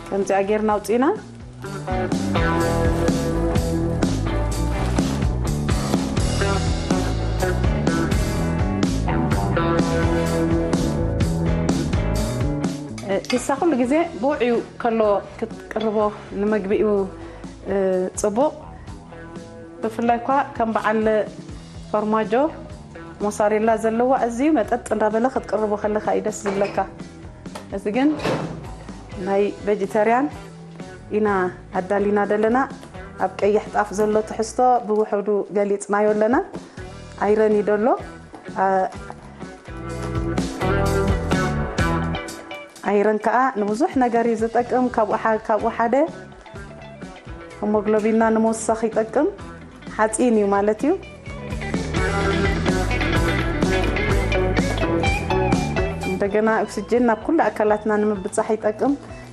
ከምዚኣ ጌርና ኣውፂና። እ፣ ፒሳ ኩሉ ግዜ ብውዕዩ ከሎ ክትቅርቦ ንመግቢኡ፣ እ፣ ጽቡቕ። ብፍላይ እኳ ከም በዓል ፎርማጆ ሞሳሬላ ዘለዎ ኣዝዩ መጠጥ እንዳበለ ክትቅርቦ ከለኻ እዩ ደስ ዝብለካ። እዚ ግን ናይ ቬጀተርያን ኢና ኣዳሊና ዘለና። ኣብ ቀይሕ ጣፍ ዘሎ ትሕዝቶ ብውሑዱ ገሊጽናዮ ኣለና። ኣይረን እዩ ደሎ። ኣ-፣ ኣይረን ከኣ ንብዙሕ ነገር እዩ ዝጠቅም። ካብኡ ሓ-፣ ካብኡ ሓደ ሆሞግሎቢንና ንምውሳኽ ይጠቅም። ሓፂን እዩ ማለት እዩ። እንደገና ኦክስጅን ናብ ኩሉ ኣካላትና ንምብጻሕ ይጠቅም።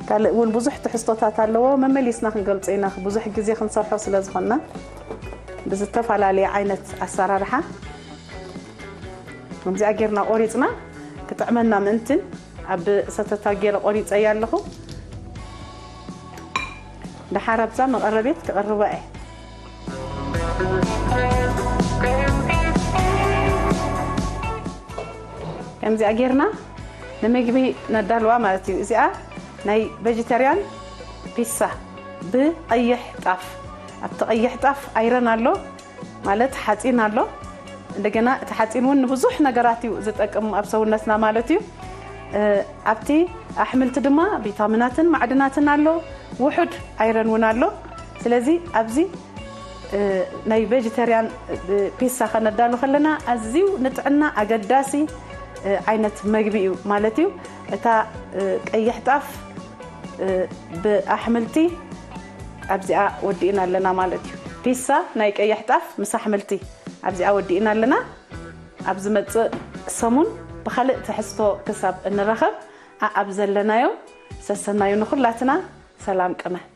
ካልእ እውን ብዙሕ ትሕዝቶታት ኣለዎ። መመሊስና ክንገልጾ ኢና፣ ብዙሕ ግዜ ክንሰርሖ ስለ ዝኾንና ብዝተፈላለየ ዓይነት ኣሰራርሓ። ከምዚኣ ጌርና ቆሪጽና ክጥዕመና ምእንትን ኣብ ሰተታ ጌረ ቆሪጸያ ኣለኹ። ደሓር ኣብዛ መቐረቤት ክቐርባ እየ። ከምዚኣ ጌርና ንምግቢ ነዳልዋ ማለት እዩ። እዚኣ ናይ ቬጀተርያን ፒሳ ብቐይሕ ጣፍ። ኣብቲ ቀይሕ ጣፍ ኣይረን ኣሎ፣ ማለት ሓፂን ኣሎ። እንደገና እቲ ሓፂን እውን ንብዙሕ ነገራት እዩ ዝጠቅም ኣብ ሰውነትና ማለት እዩ። እ፣ ኣብቲ ኣሕምልቲ ድማ ቪታሚናትን ማዕድናትን ኣሎ፣ ውሑድ ኣይረን እውን ኣሎ። ስለዚ ኣብዚ፣ እ፣ ናይ ቬጀተርያን፣ እ፣ ፒሳ ከነዳሉ ከለና ኣዝዩ ንጥዕና ኣገዳሲ፣ እ፣ ዓይነት መግቢ እዩ ማለት እዩ። እታ፣ እ፣ ቀይሕ ጣፍ፣ እ፣ ብኣሕምልቲ ኣብዚኣ ወዲእና ኣለና ማለት እዩ። ፒሳ ናይ ቀይሕ ጣፍ ምስ ኣሕምልቲ ኣብዚኣ ወዲእና ኣለና። ኣብ ዝመጽእ ሰሙን ብኻልእ ትሕዝቶ ክሳብ እንራኸብ፣ ኣኣብ ዘለናዮ ሰሰናዩ ንኹላትና። ሰላም ቅመ።